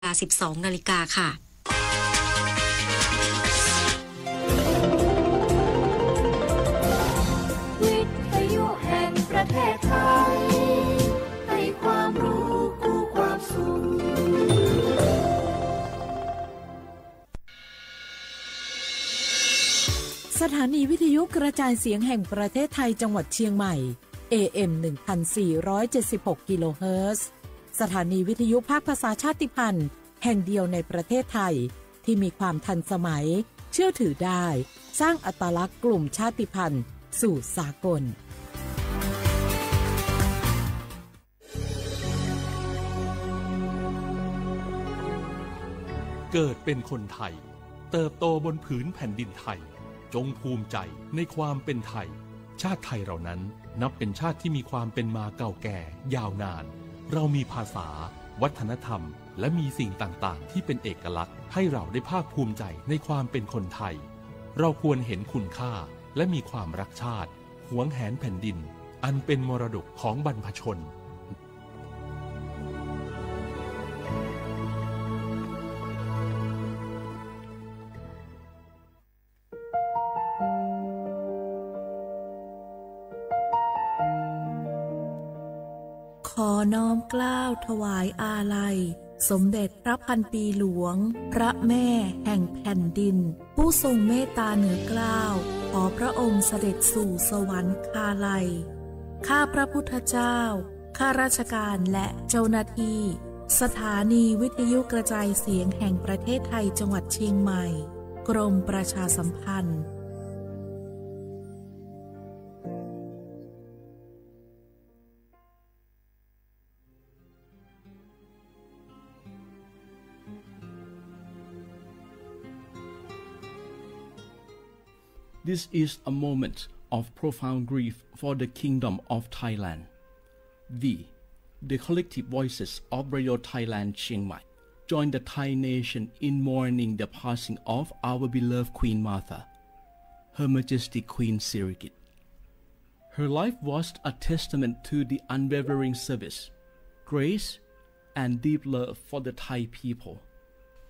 ลา สิบสองนาฬิกา ค่ะ วิทยุแห่งประเทศไทย ให้ความรู้คู่ความสุข สถานีวิทยุกระจายเสียงแห่งประเทศไทยจังหวัดเชียงใหม่ เอเอ็ม หนึ่งพันสี่ร้อยเจ็ดสิบหก กิโลเฮิรตซ์ สถานีวิทยุภาคภาษาชาติพันธุ์แห่งเดียวในประเทศไทย ที่มีความทันสมัย เชื่อถือได้ สร้างอัตลักษณ์กลุ่มชาติพันธุ์สู่สากล เกิดเป็นคนไทย เติบโตบนผืนแผ่นดินไทย จงภูมิใจในความเป็นไทย ชาติไทยเรานั้นนับเป็นชาติที่มีความเป็นมาเก่าแก่ยาวนาน เรามีภาษา วัฒนธรรม และมีสิ่งต่างๆ ที่เป็นเอกลักษณ์ ให้เราได้ภาคภูมิใจในความเป็นคนไทย เราควรเห็นคุณค่า และมีความรักชาติ หวงแหนแผ่นดิน อันเป็นมรดกของบรรพชน ขอน้อมเกล้าถวายอาลัย สมเด็จพระพันปีหลวง พระแม่แห่งแผ่นดิน ผู้ทรงเมตตาเหนือเกล้า ขอพระองค์เสด็จสู่สวรรคาลัย ข้าพระพุทธเจ้า ข้าราชการและเจ้าหน้าที่ สถานีวิทยุกระจายเสียงแห่งประเทศไทยจังหวัดเชียงใหม่ กรมประชาสัมพันธ์ This is a moment of profound grief for the Kingdom of Thailand. We, the collective voices of Radio Thailand Chiang Mai, join the Thai nation in mourning the passing of our beloved Queen Mother, Her Majesty Queen Sirikit. Her life was a testament to the unwavering service, grace, and deep love for the Thai people.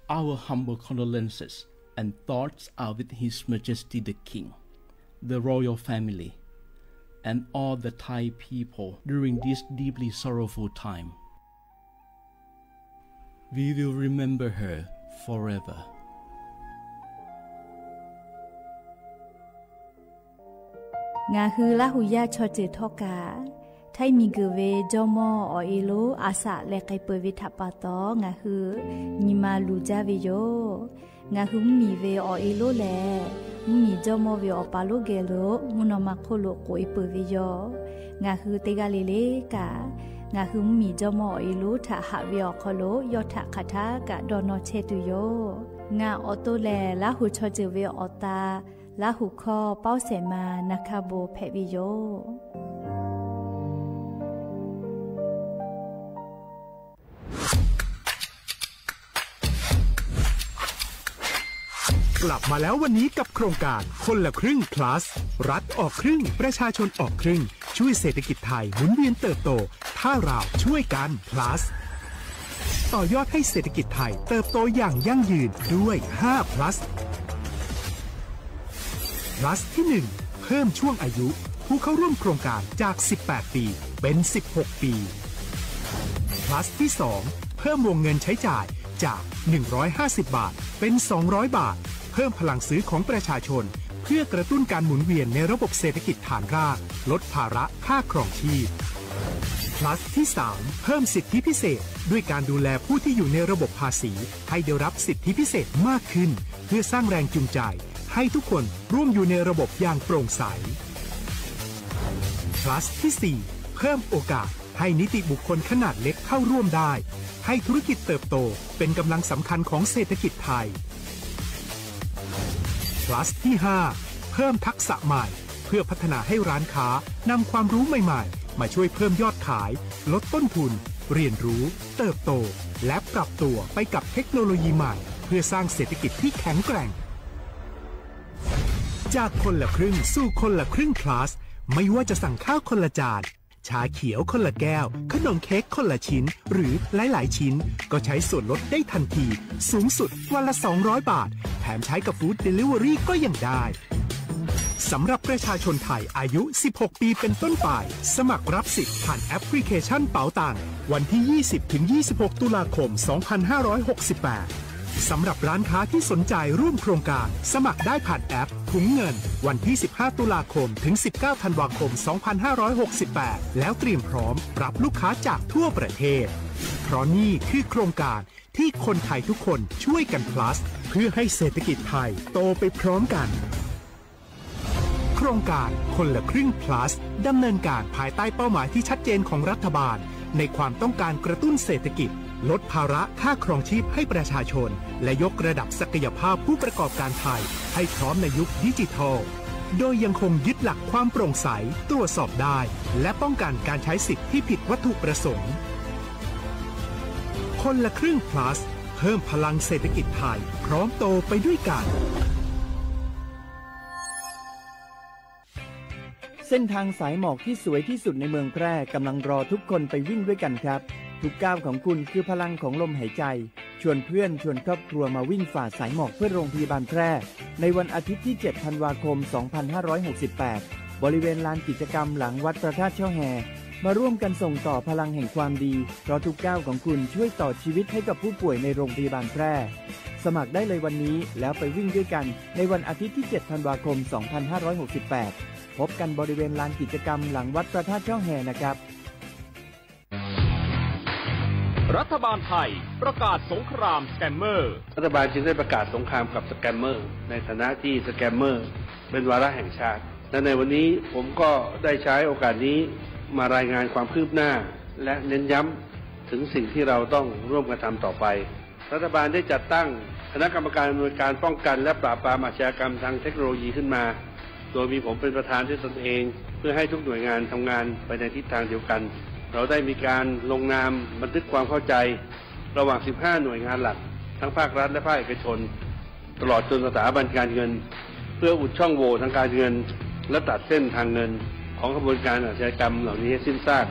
Our humble condolences and thoughts are with His Majesty the King, the royal family, and all the Thai people during this deeply sorrowful time. We will remember her forever. Ngaˬ hui Laˇ huˍ yaˇ chaw ceuˬ htawˇ kaꞈ, Htaiˇ miˬguiˬ ve jawˇmawˇ awˬ e lonˉ a shaꞈ leh k'ai peuˬ ve htaꞈ pa taw, ngaˬ hui nyi ma luˬ jaˇ ve yoˬ. Ngaˬ hui mvuhˇmiˬ ve awˬ e lonˉ lehˬ, mvuhˇmiˬ jawˇmawˇ ve awˬ pa lonˉ geh lo mvuhˇ naw ma hk'oˆ lo k'oꞈ e peuˬ ve yoˬ. Ngaˬ hui teˇ g'aˇ le le kaꞈ, ngaˬ hui mvuhˇmiˬ jawˇmawˇ awˬ e lonˉ htaꞈ haꞈ ve awˬ hk'aw lo yawˇ htaꞈ hk'aˬ htaˇ kaꞈ dawˇ nawˇ chehˇ tuˬ yoˬ. Ngaˬ awˬ to lehˬ, Laˇ huˍ chaw ceuˬ ve awˬ ta Laˇ huˍ hkawˇ Pawˇ Sehˍ ma na hkaˇ bon hpehꞈ ve yoˬ. กลับมาแล้ววันนี้กับโครงการคนละครึ่ง plus รัฐออกครึ่ง ประชาชนออกครึ่ง ช่วยเศรษฐกิจไทยหมุนเวียนเติบโต ถ้าเราช่วยกัน plus ต่อยอดให้เศรษฐกิจไทยเติบโตอย่างยั่งยืนด้วย ห้า plus plus ที่ หนึ่ง เพิ่มช่วงอายุผู้เข้าร่วมโครงการจาก สิบแปด ปี เป็น สิบหก ปี plus ที่ สอง เพิ่มวงเงินใช้จ่ายจาก หนึ่งร้อยห้าสิบ บาท เป็น สองร้อย บาท เพิ่มพลังซื้อของประชาชน เพื่อกระตุ้นการหมุนเวียนในระบบเศรษฐกิจฐานราก ลดภาระค่าครองชีพ plus ที่ สาม เพิ่มสิทธิพิเศษ ด้วยการดูแลผู้ที่อยู่ในระบบภาษี ให้ได้รับสิทธิพิเศษมากขึ้น เพื่อสร้างแรงจูงใจ ให้ทุกคนร่วมอยู่ในระบบอย่างโปร่งใส plus ที่ สี่ เพิ่มโอกาสให้นิติบุคคลขนาดเล็กเข้าร่วมได้ ให้ธุรกิจเติบโต เป็นกำลังสำคัญของเศรษฐกิจไทย plus ที่ ห้า เพิ่มทักษะใหม่ เพื่อพัฒนาให้ร้านค้านำความรู้ใหม่ๆ มาช่วยเพิ่มยอดขาย ลดต้นทุน เรียนรู้ เติบโต และปรับตัวไปกับเทคโนโลยีใหม่ เพื่อสร้างเศรษฐกิจที่แข็งแกร่ง จากคนละครึ่งสู่คนละครึ่ง plus ไม่ว่าจะสั่งข้าวคนละจาน ชาเขียวคนละแก้ว ขนมเค้กคนละชิ้น หรือหลายๆชิ้น ก็ใช้ส่วนลดได้ทันที สูงสุดวันละสองร้อยบาท แถมใช้กับ Food Delivery ก็ยังได้ สำหรับประชาชนไทยอายุ สิบหก ปีเป็นต้นไป สมัครรับสิทธิ์ผ่านแอปพลิเคชันเป๋าตัง วันที่ ยี่สิบ ถึง ยี่สิบหก ตุลาคม สองพันห้าร้อยหกสิบแปด สำหรับร้านค้าที่สนใจร่วมโครงการ สมัครได้ผ่านแอปถุงเงิน วันที่ สิบห้า ตุลาคม ถึง สิบเก้า ธันวาคม สองพันห้าร้อยหกสิบแปด แล้วเตรียมพร้อมรับลูกค้าจากทั่วประเทศ เพราะนี่คือโครงการที่คนไทยทุกคนช่วยกัน plus เพื่อให้เศรษฐกิจไทยโตไปพร้อมกัน โครงการคนละครึ่ง plus ดำเนินการภายใต้เป้าหมายที่ชัดเจนของรัฐบาล ในความต้องการกระตุ้นเศรษฐกิจ ลดภาระค่าครองชีพให้ประชาชน และยกระดับศักยภาพผู้ประกอบการไทย ให้พร้อมในยุคดิจิทัล โดยยังคงยึดหลักความโปร่งใส ตรวจสอบได้ และป้องกันการใช้สิทธิ์ที่ผิดวัตถุประสงค์ คนละครึ่ง plus เพิ่มพลังเศรษฐกิจไทย พร้อมโตไปด้วยกัน เส้นทางสายหมอกที่สวยที่สุดในเมืองแพร่กำลังรอทุกคนไปวิ่งด้วยกันครับ ทุกก้าวของคุณคือพลังของลมหายใจ ชวนเพื่อนชวนครอบครัวมาวิ่งฝ่าสายหมอกเพื่อโรงพยาบาลแพร่ ในวันอาทิตย์ที่ เจ็ด ธันวาคม สองพันห้าร้อยหกสิบแปด บริเวณลานกิจกรรมหลังวัดพระธาตุช่อแฮ มาร่วมกันส่งต่อพลังแห่งความดี เพราะทุกก้าวของคุณช่วยต่อชีวิตให้กับผู้ป่วยในโรงพยาบาลแพร่ สมัครได้เลยวันนี้แล้วไปวิ่งด้วยกันในวันอาทิตย์ที่ เจ็ด ธันวาคม สองพันห้าร้อยหกสิบแปด พบกันบริเวณลานกิจกรรมหลังวัดพระธาตุช่อแฮนะครับ รัฐบาลไทยประกาศสงครามสแกมเมอร์ รัฐบาลจึงได้ประกาศสงครามกับสแกมเมอร์ ในฐานะที่สแกมเมอร์เป็นวาระแห่งชาติ และในวันนี้ผมก็ได้ใช้โอกาสนี้มารายงานความคืบหน้า และเน้นย้ำถึงสิ่งที่เราต้องร่วมกันทำต่อไป รัฐบาลได้จัดตั้งคณะกรรมการอำนวยการป้องกันและปราบปรามอาชญากรรมทางเทคโนโลยีขึ้นมา โดยมีผมเป็นประธานด้วยตนเอง เพื่อให้ทุกหน่วยงานทำงานไปในทิศทางเดียวกัน เราได้มีการลงนามบันทึกความเข้าใจระหว่าง สิบห้า หน่วยงานหลัก ทั้งภาครัฐและภาคเอกชน ตลอดจนสถาบันการเงิน เพื่ออุดช่องโหว่ทางการเงิน และตัดเส้นทางเงินของขบวนการอาชญากรรมเหล่านี้ให้สิ้นซาก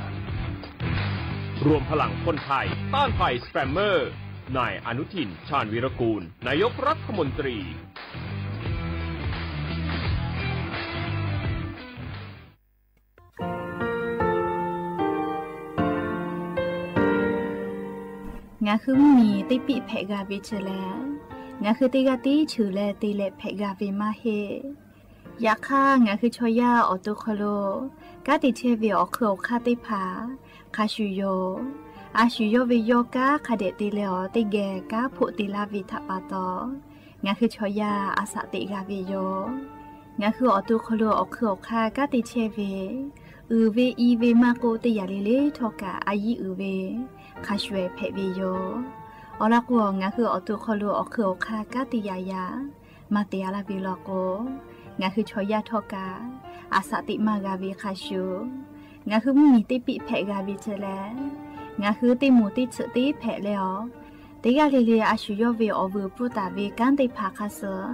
รวมพลังคนไทยต้านภัยสแกมเมอร์ นายอนุทิน ชาญวีรกูล นายกรัฐมนตรี Ngaˬ hui mvuhˇmiˬ teˇ piˆ hpehꞈ g'a ve chi lehˬ, ngaˬ hui teˇ g'aˇ tiˉ cheuˬ leh te leh hpehꞈ g'a ve maˇ heˆ. Yaꞈ hk'aˇ, ngaˬ hui chaw yaˇ awˬ to hk'aw lo kanˉ te chehˇ ve awˬ hk'eun awˬ hk'aˇ teˇ hpaˍ hk'a shuˍ yoˬ. A shu yawˇ ve yawˇ kanˉ hk'a dehꞈ te leh awˬ teˇ geh kanˉ hpoˆ te laˇ ve htaꞈ pa taw, ngaˬ hui chaw yaˇ a shaꞈ teꞈ g'a ve yoˬ. Ngaˬ hui awˬ to hk'aw lo awˬ hk'eun awˬ hk'aˇ kanˉ te chehˇ ve, uiˍ ve i ve maˇ k'oˆ, teˇ yanˇ le le htawˇ kaꞈ a yiˉ uiˍ ve hk'a shuˍ ehˍ hpehꞈ ve yoˬ. Awˬ lawn k'o, ngaˬ hui awˬ to hk'aw lo awˬ hk'eun awˬ hk'aˇ kanˉ te yaꞈ yaꞈ maˇ te a laˇ ve law k'o, ngaˬ hui chaw yaˇ htawˇ kaꞈ a shaꞈ teꞈ maˇ g'a ve hk'a shuˍ, ngaˬ hui mvuhˇmiˬ teˇ piˆ hpehꞈ g'a ve chi lehˬ, ngaˬ hui teˇ moˍ teˇ tsuhꞈ teˇ hpehꞈ leh awˬ, teˇ g'aˇ le le a shu yawˇ ve awˬ vuiˬ pfuhˇ taˍ ve kanˉ teˇ hpaˍ hk'a suh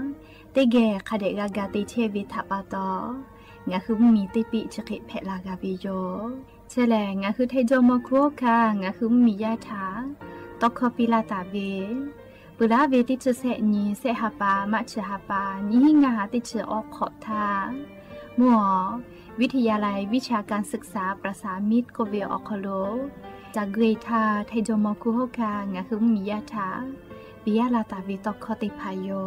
teˇ geh hk'a dehꞈ g'a ga te chehˇ ve htaꞈ pa taw, ngaˬ hui mvuhˇmiˬ teˇ piˆ chi hk'e hpehꞈ la g'a ve yoˬ. Chi lehˬ, ngaˬ hui Htaiˇ jawˇmawˇ hkuˇ hawˉ hkanˇ ngaˬ hui mvuhˇmiˬ yaˇ htaꞈ tawˇ hkawˇ piˇ laˇ taˍ ve, peuˬ laˉ ve teˇ chi sehˆ nyi sehˆ ha pa maˇ chi ha pa nyiˇ hinˉ ngaˇ ha teˇ chi awˬ hk'awꞈ htaˇ, mvuhˇ awˬ วิทยาลัยวิชาการศึกษาประสานมิตร k'oˆ ve awˬ hk'aw lo, ca gui htaˇ Htaiˇ jawˇmawˇ hkuˇ hawˉ hkanˇ ngaˬ hui mvuhˇmiˬ yaˇ htaꞈ piˇ laˇ taˍ ve tawˇ hkawˇ teˇ hpaˍ yoˬ.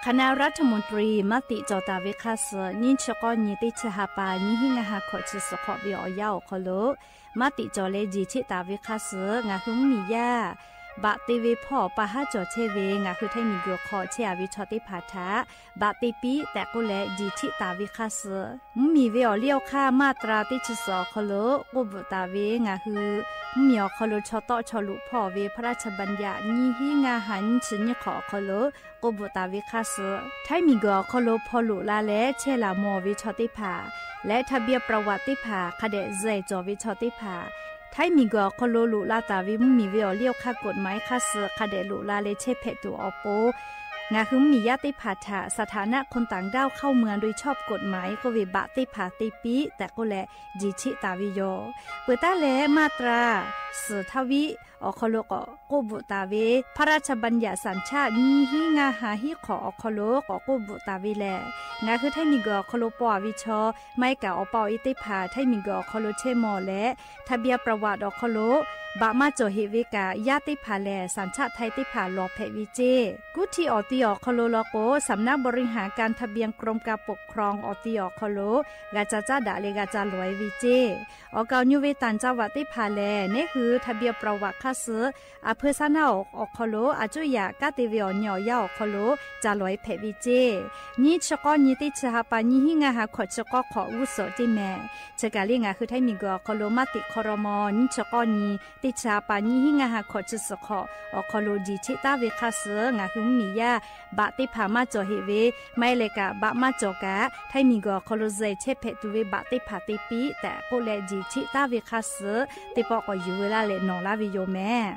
K'aˬ naˆ รัฐมนตรี maˇ tiꞈ cawˬ taˍ ve hk'a suh nyiˇ chi k'awˇ nyi teˇ chi ha pa nyiˇ hinˉ ngaˇ ha hkawꞈ chi suhˍ hk'awꞈ ve awˬ yanˇ awˬ hk'aw lo, maˇ tiꞈ cawˬ leh jeˬ cheˆ taˍ ve hk'a suh ngaˬ hui mvuhˇmiˬ yaˇ baꞈ te ve hpawˇ pa haˉ cawˬ chehˇ ve ngaˬ hui Htaiˇ miˬguiˬ hk'aw chehˇ a ve chaw teˇ hpaˍ htaꞈ baꞈ te piˇ tehꞈ k'oˆ leh jeˬ cheˆ taˍ ve hk'a suh, mvuhˇmiˬ ve awˬ liˇ awˬ hk'aˇ มาตรา teˇ chi suhˍ awˬ hk'aw lo k'oˆ bvuhꞈ taˍ ve ngaˬ hui mvuhˇmiˬ awˬ hk'aw lo chaw tawˆ chaw luꞈ hpawˇ ve พระราชบัญญัติ nyiˇ hinˉ ngaˇ ha nyiˇ chi nyiˇ hk'awꞈ awˬ hk'aw lo k'oˆ bvuhꞈ taˍ ve hk'a suh, Htaiˇ miˬguiˬ awˬ hk'aw lo hpaw loꞈ la leh chehˇ laˬ mawˬ ve chaw teˇ hpaˍ leh ทะเบียนประวัติ teˇ hpaˍ hk'a dehꞈ zuhˬ cawˬ ve chaw teˇ hpaˍ Htaiˇ miˬguiˬ awˬ hk'aw lo loꞈ la taˍ ve mvuhˇmiˬ ve awˬ liˇ awˬ hk'aˇ กฎหมาย hk'aˇ suh hk'a dehꞈ loꞈ la leh chehˇ hpehꞈ tuˬ awˬ pon, ngaˬ hui mvuhˇmiˬ yaˇ teˇ hpaˍ htaꞈ สถานะคนต่างด้าวเข้าเมืองโดยชอบกฎหมาย k'oˆ ve บท teˇ hpaˍ te piˇ tehꞈ k'oˆ leh, jeˬ cheˆ taˍ ve yoˬ. Peuˬ taˉ leh มาตรา suhˍ htaˇ viˆ awˬ hk'aw lo k'awꞈ k'oˆ bvuhꞈ taˍ ve พระราชบัญญัติสัญชาติ nyiˇ hinˉ ngaˇ ha hiˉ hk'awꞈ awˬ hk'aw lo k'awꞈ k'oˆ bvuhꞈ taˍ ve lehˬ, ngaˬ hui Htaiˇ miˬguiˬ awˬ hk'aw lo paw a ve chaw, maˇ heˆ kaꞈ awˬ pa awˬ e teˇ hpaˍ Htaiˇ miˬguiˬ awˬ hk'aw lo chehˇ mawˬ leh, ทะเบียนประวัติ awˬ hk'aw lo baꞈ maˇ cawˬ heꞈ ve kaꞈ, yaˇ teˇ hpaˍ lehˬ สัญชาติไทย teˇ hpaˍ lawˬ hpehꞈ ve ceˇ. กุฏิ awˬ ti awˬ hk'aw lo law k'o, สำนักบริหารการทะเบียน กรมการปกครอง awˬ ti awˬ hk'aw lo g'a ca caˉ daꞈ leh g'a ca lawˬ e ve ceˇ. Awˬ kaˍ awˬ nyi ve ต่างจังหวัด teˇ hpaˍ lehˬ, neˉ hui ทะเบียนประวัติ hk'aˇ suh a hpeu saˉ naˉ awˬ hk'aw lo a cuˇ yaꞈ kanˉ te ve awˬ nyi awˬ yanˇ awˬ hk'aw lo ca lawˬ e hpehꞈ ve ceˇ. Nyiˇ chi k'awˇ nyi teˇ chi ha pa nyiˇ hinˉ ngaˇ ha hkawꞈ chi k'awˇ hk'awꞈ g'uˇ suhˍ ceˇ mehˍ. Chi kaˬ le ngaˬ hui Htaiˇ miˬguiˬ awˬ hk'aw lo maˇ teꞈ hk'aw raw maw, nyiˇ chi k'awˇ nyi teˇ chi ha pa nyiˇ hinˉ ngaˇ ha hkawꞈ chi suhˍ hk'awꞈ awˬ hk'aw lo jeˬ cheˆ taˉ ve hk'aˇ suh ngaˬ hui mvuhˇmiˬ yaˇ baꞈ teˇ hpaˍ maˇ cawˬ heꞈ ve, maˇ heˆ leh kaꞈ baꞈ maˇ cawˬ kaꞈ Htaiˇ miˬguiˬ awˬ hk'aw lo zuhꞈ chehˇ hpehꞈ tuˬ ve baꞈ teˇ hpaˍ te piˇ tehꞈ k'oˆ leh jeˬ cheˆ taˉ ve hk'aˇ suh teˇ pawˆ k'awꞈ yuˬ veu laˇ leh nawˬ laˇ ve yoˬ mehˍ.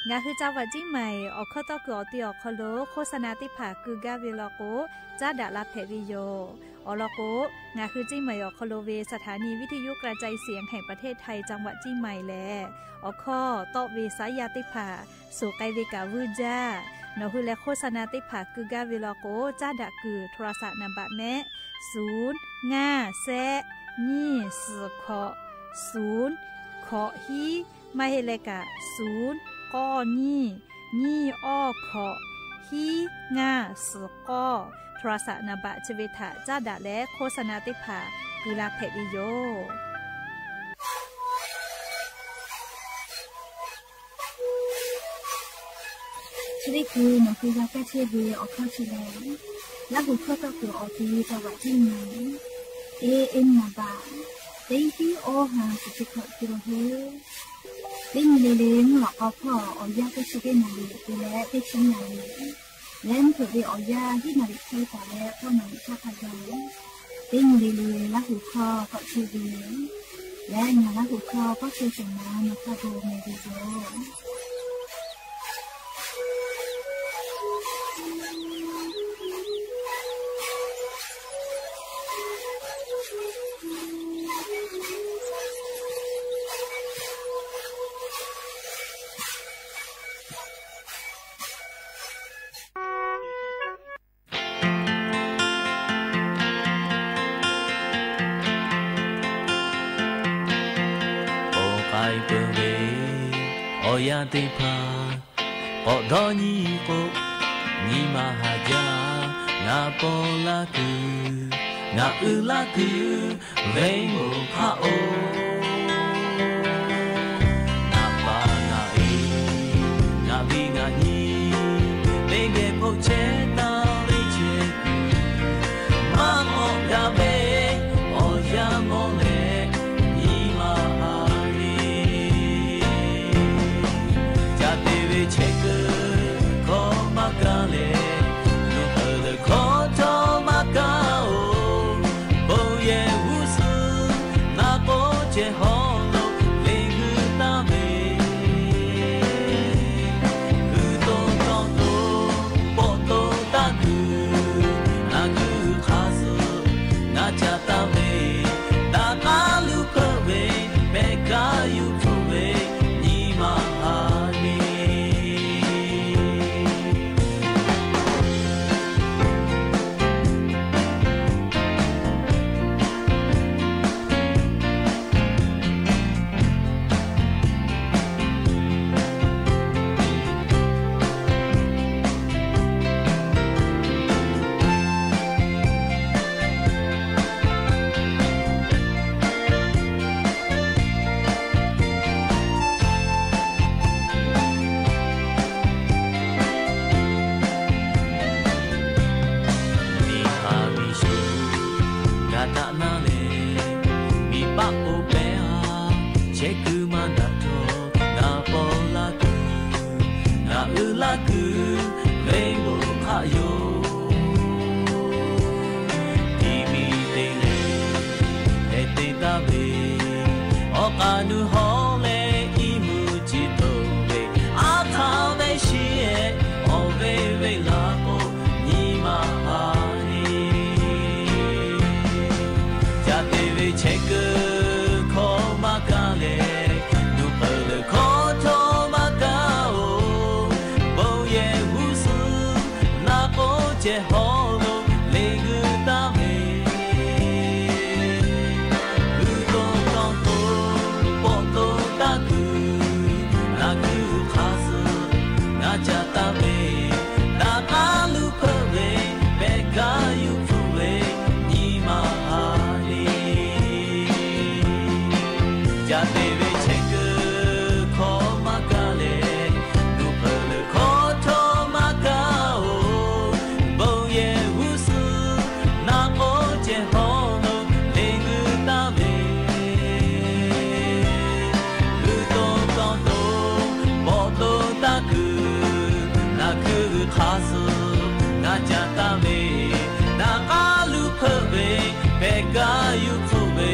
Ngaˬ hui จังหวัดเชียงใหม่ awˬ hkawˇ tawˇ kuiˬ awˬ ti awˬ hk'aw lo โฆษณา teˇ hpaˍ keu gaˇ ve law k'o, caˉ daꞈ la hpehꞈ ve yoˬ. Awˬ lawn k'o, ngaˬ hui เชียงใหม่ awˬ hk'aw lo ve สถานีวิทยุกระจายเสียงแห่งประเทศไทย จังหวัดเชียงใหม่ lehˬ, awˬ hkawˇ tawˆ ve saˉ yaˇ teˇ hpaˍ suhˍ k'ai ve kaꞈ vuiˇ jaˇ. Nawˬ hui leh โฆษณา teˇ hpaˍ keu gaˇ ve law k'o, caˉ daꞈ kuiˬ โทรศัพท์ นามบัตร mehˆ, suˍ, ngaˇ, shehˆ, nyiˇ, suhˍ, hkawꞈ, suˍ, hkawꞈ hiˉ, maˇ heˆ leh kaꞈ suˍ, k'awˇ nyiˇ, nyiˇ awˇ hkawꞈ, hiˉ ngaˇ suhˍ k'awˇ, โทรศัพท์ นามบัตร chi ve htaꞈ caˉ daꞈ leh โฆษณา teˇ hpaˍ keu la hpehꞈ ve yoˬ. Chi teˇ hkui nawˬ hui g'a kaˇ chehˇ ve awˬ hkawˇ chi lehˬ, Laˇ huˍ hkawˇ tawˇ kuiˬ awˬ ti จังหวัดเชียงใหม่ A M นามบัตร teˇ hiˉ awˇ ha suhˍ chi hkawꞈ keu la heˆ. Teˇ nyi le le mvuhˇ lawꞈ k'aw hpawˇ awˬ yanˇ teˇ chi teˇ naˍ riˍ te leh teˇ chi naˍ riˍ leh mvuhˇ hpeuꞈ ve awˬ yanˇ hiˉ naˍ riˍ hk'e taˍ leh k'awˇ naˍ riˍ htaˇ hk'a gaˬ, teˇ nyi le le Laˇ huˍ hkawˇ k'awꞈ chehˇ ve yoˬ. Leh ngaˬ Laˇ huˍ hkawˇ k'awˇ chehˇ shehˍ ma nawˬ hk'a gaˬ meh ve yoˬ. Awˬ k'ai peuˬ ve awˬ yanˇ teˇ hpaˍ, k'awꞈ dawˇ nyi k'o, nyi ma haˍ jaˇ. Ngaˬ paw laˇ kuiˬ, ngaˬ uiˍ laˇ kuiˬ, venˇ moˍ hk'aˆ oˬ. Ngaˬ pa ngaˬ e, ngaˬ viˉ ngaˬ nyi, teˇ geh hpoˆ chehˇ taˍ ve chehˇ kuiˬ, maˇ k'awꞈ gaˬ ve awˬ yanˇ mawˬ leh, nyi ma haˍ le. Ca te ve chehˇ kuiˬ hkawˇ maˇ kaˇ leh, nuˇ peuˬ leuˬ hkawˇ cawˇ maˇ kaˇ oˬ. Bon yehˬ g'uˇ suhˍ naˍ k'oˆ ceh ceh hawˉ lo le g'uiˬ taˍ ve, g'uiˬ to tawˇ to, pawˆ to taˇ kuiˬ, naˬ kuiˬ hk'a suh ngaˬ caˇ taˍ ve, naˍ k'aˉ luˬ hpeuꞈ ve, pehˬ kaˇ yuˬ hpfuhˆ ve, nyi ma ha le. Caˇ te ve chehˇ kuiˬ hkawˇ maˇ kaˇ leh, nuˇ hpeuꞈ leuˬ hkawˇ htawˇ maˇ kaˇ-oˬ. Bon yehˬ g'uˇ suhˍ naˍ k'awˇ ceh hawˉ lo le g'uiˬ taˍ ve, g'uiˬ to tawˇ to, pawˆ to taˇ kuiˬ, naˬ kuiˬ hk'a suh ngaˬ caˇ taˍ ve, naˍ k'aˉ luˬ hpeuꞈ ve, pehˬ kaˇ yuˬ hpfuhˆ ve,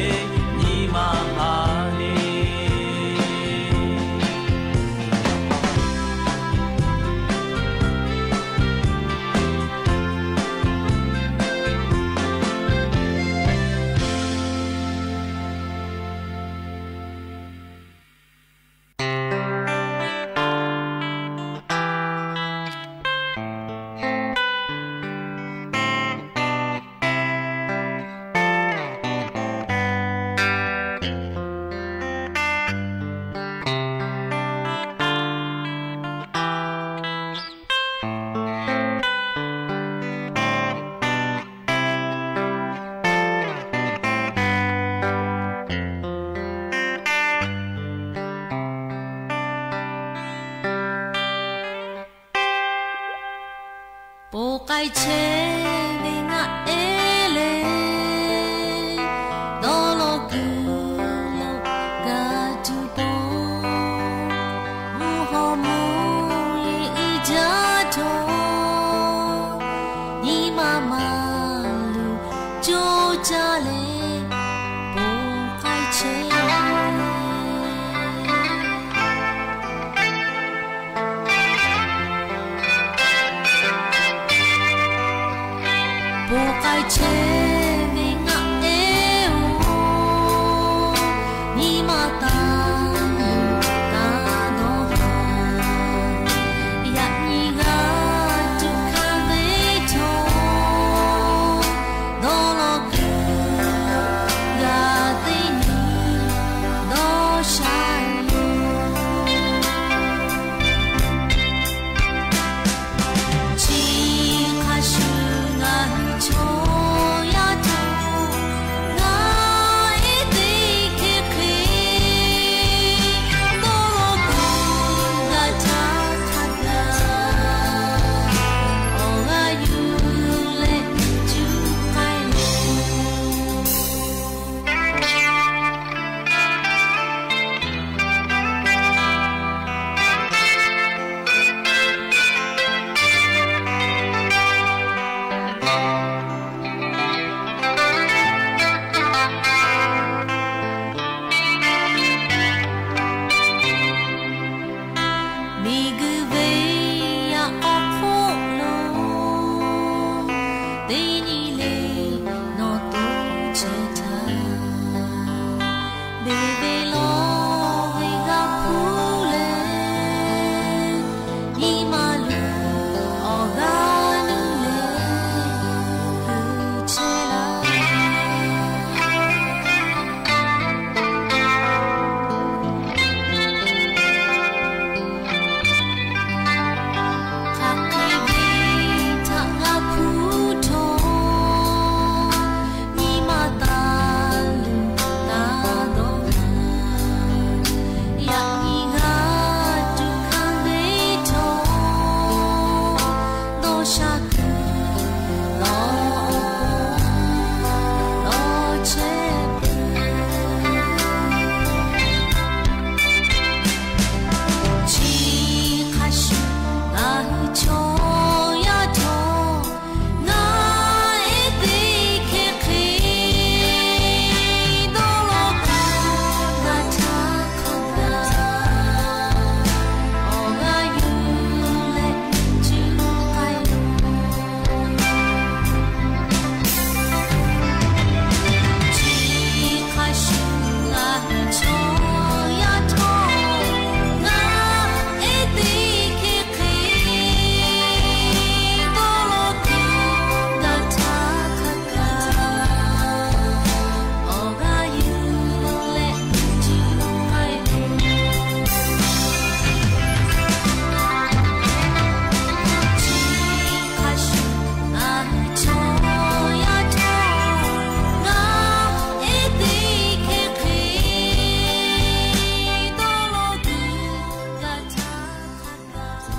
nyi ma ha le. Ponˬ k'ai chehˇ ve ngaˆ ehˉ lehˬ, dawˇ law kuiˬ lo g'a tuˬ pon, mvuhˇ haw mvuhˇ yeˬ uiˍ jaˇ htawˇ, nyi ma maˇ luˬ coˇ caˇ leh, ponˬ k'ai chehˇ. Ponˬ k'ai chehˇ ve ngaˆ ehˉ-oˬ, nyi ma taˍ luˬ taˍ dawˇ haˍ, yaꞈ nyi g'a tuꞈ hkanˍ ve htawˇ, dawˇ law kuiˬ lo g'a teˇ nyi dawˇ sha yoˬ. Chi hk'a shuˍ ngaˬ hui chaw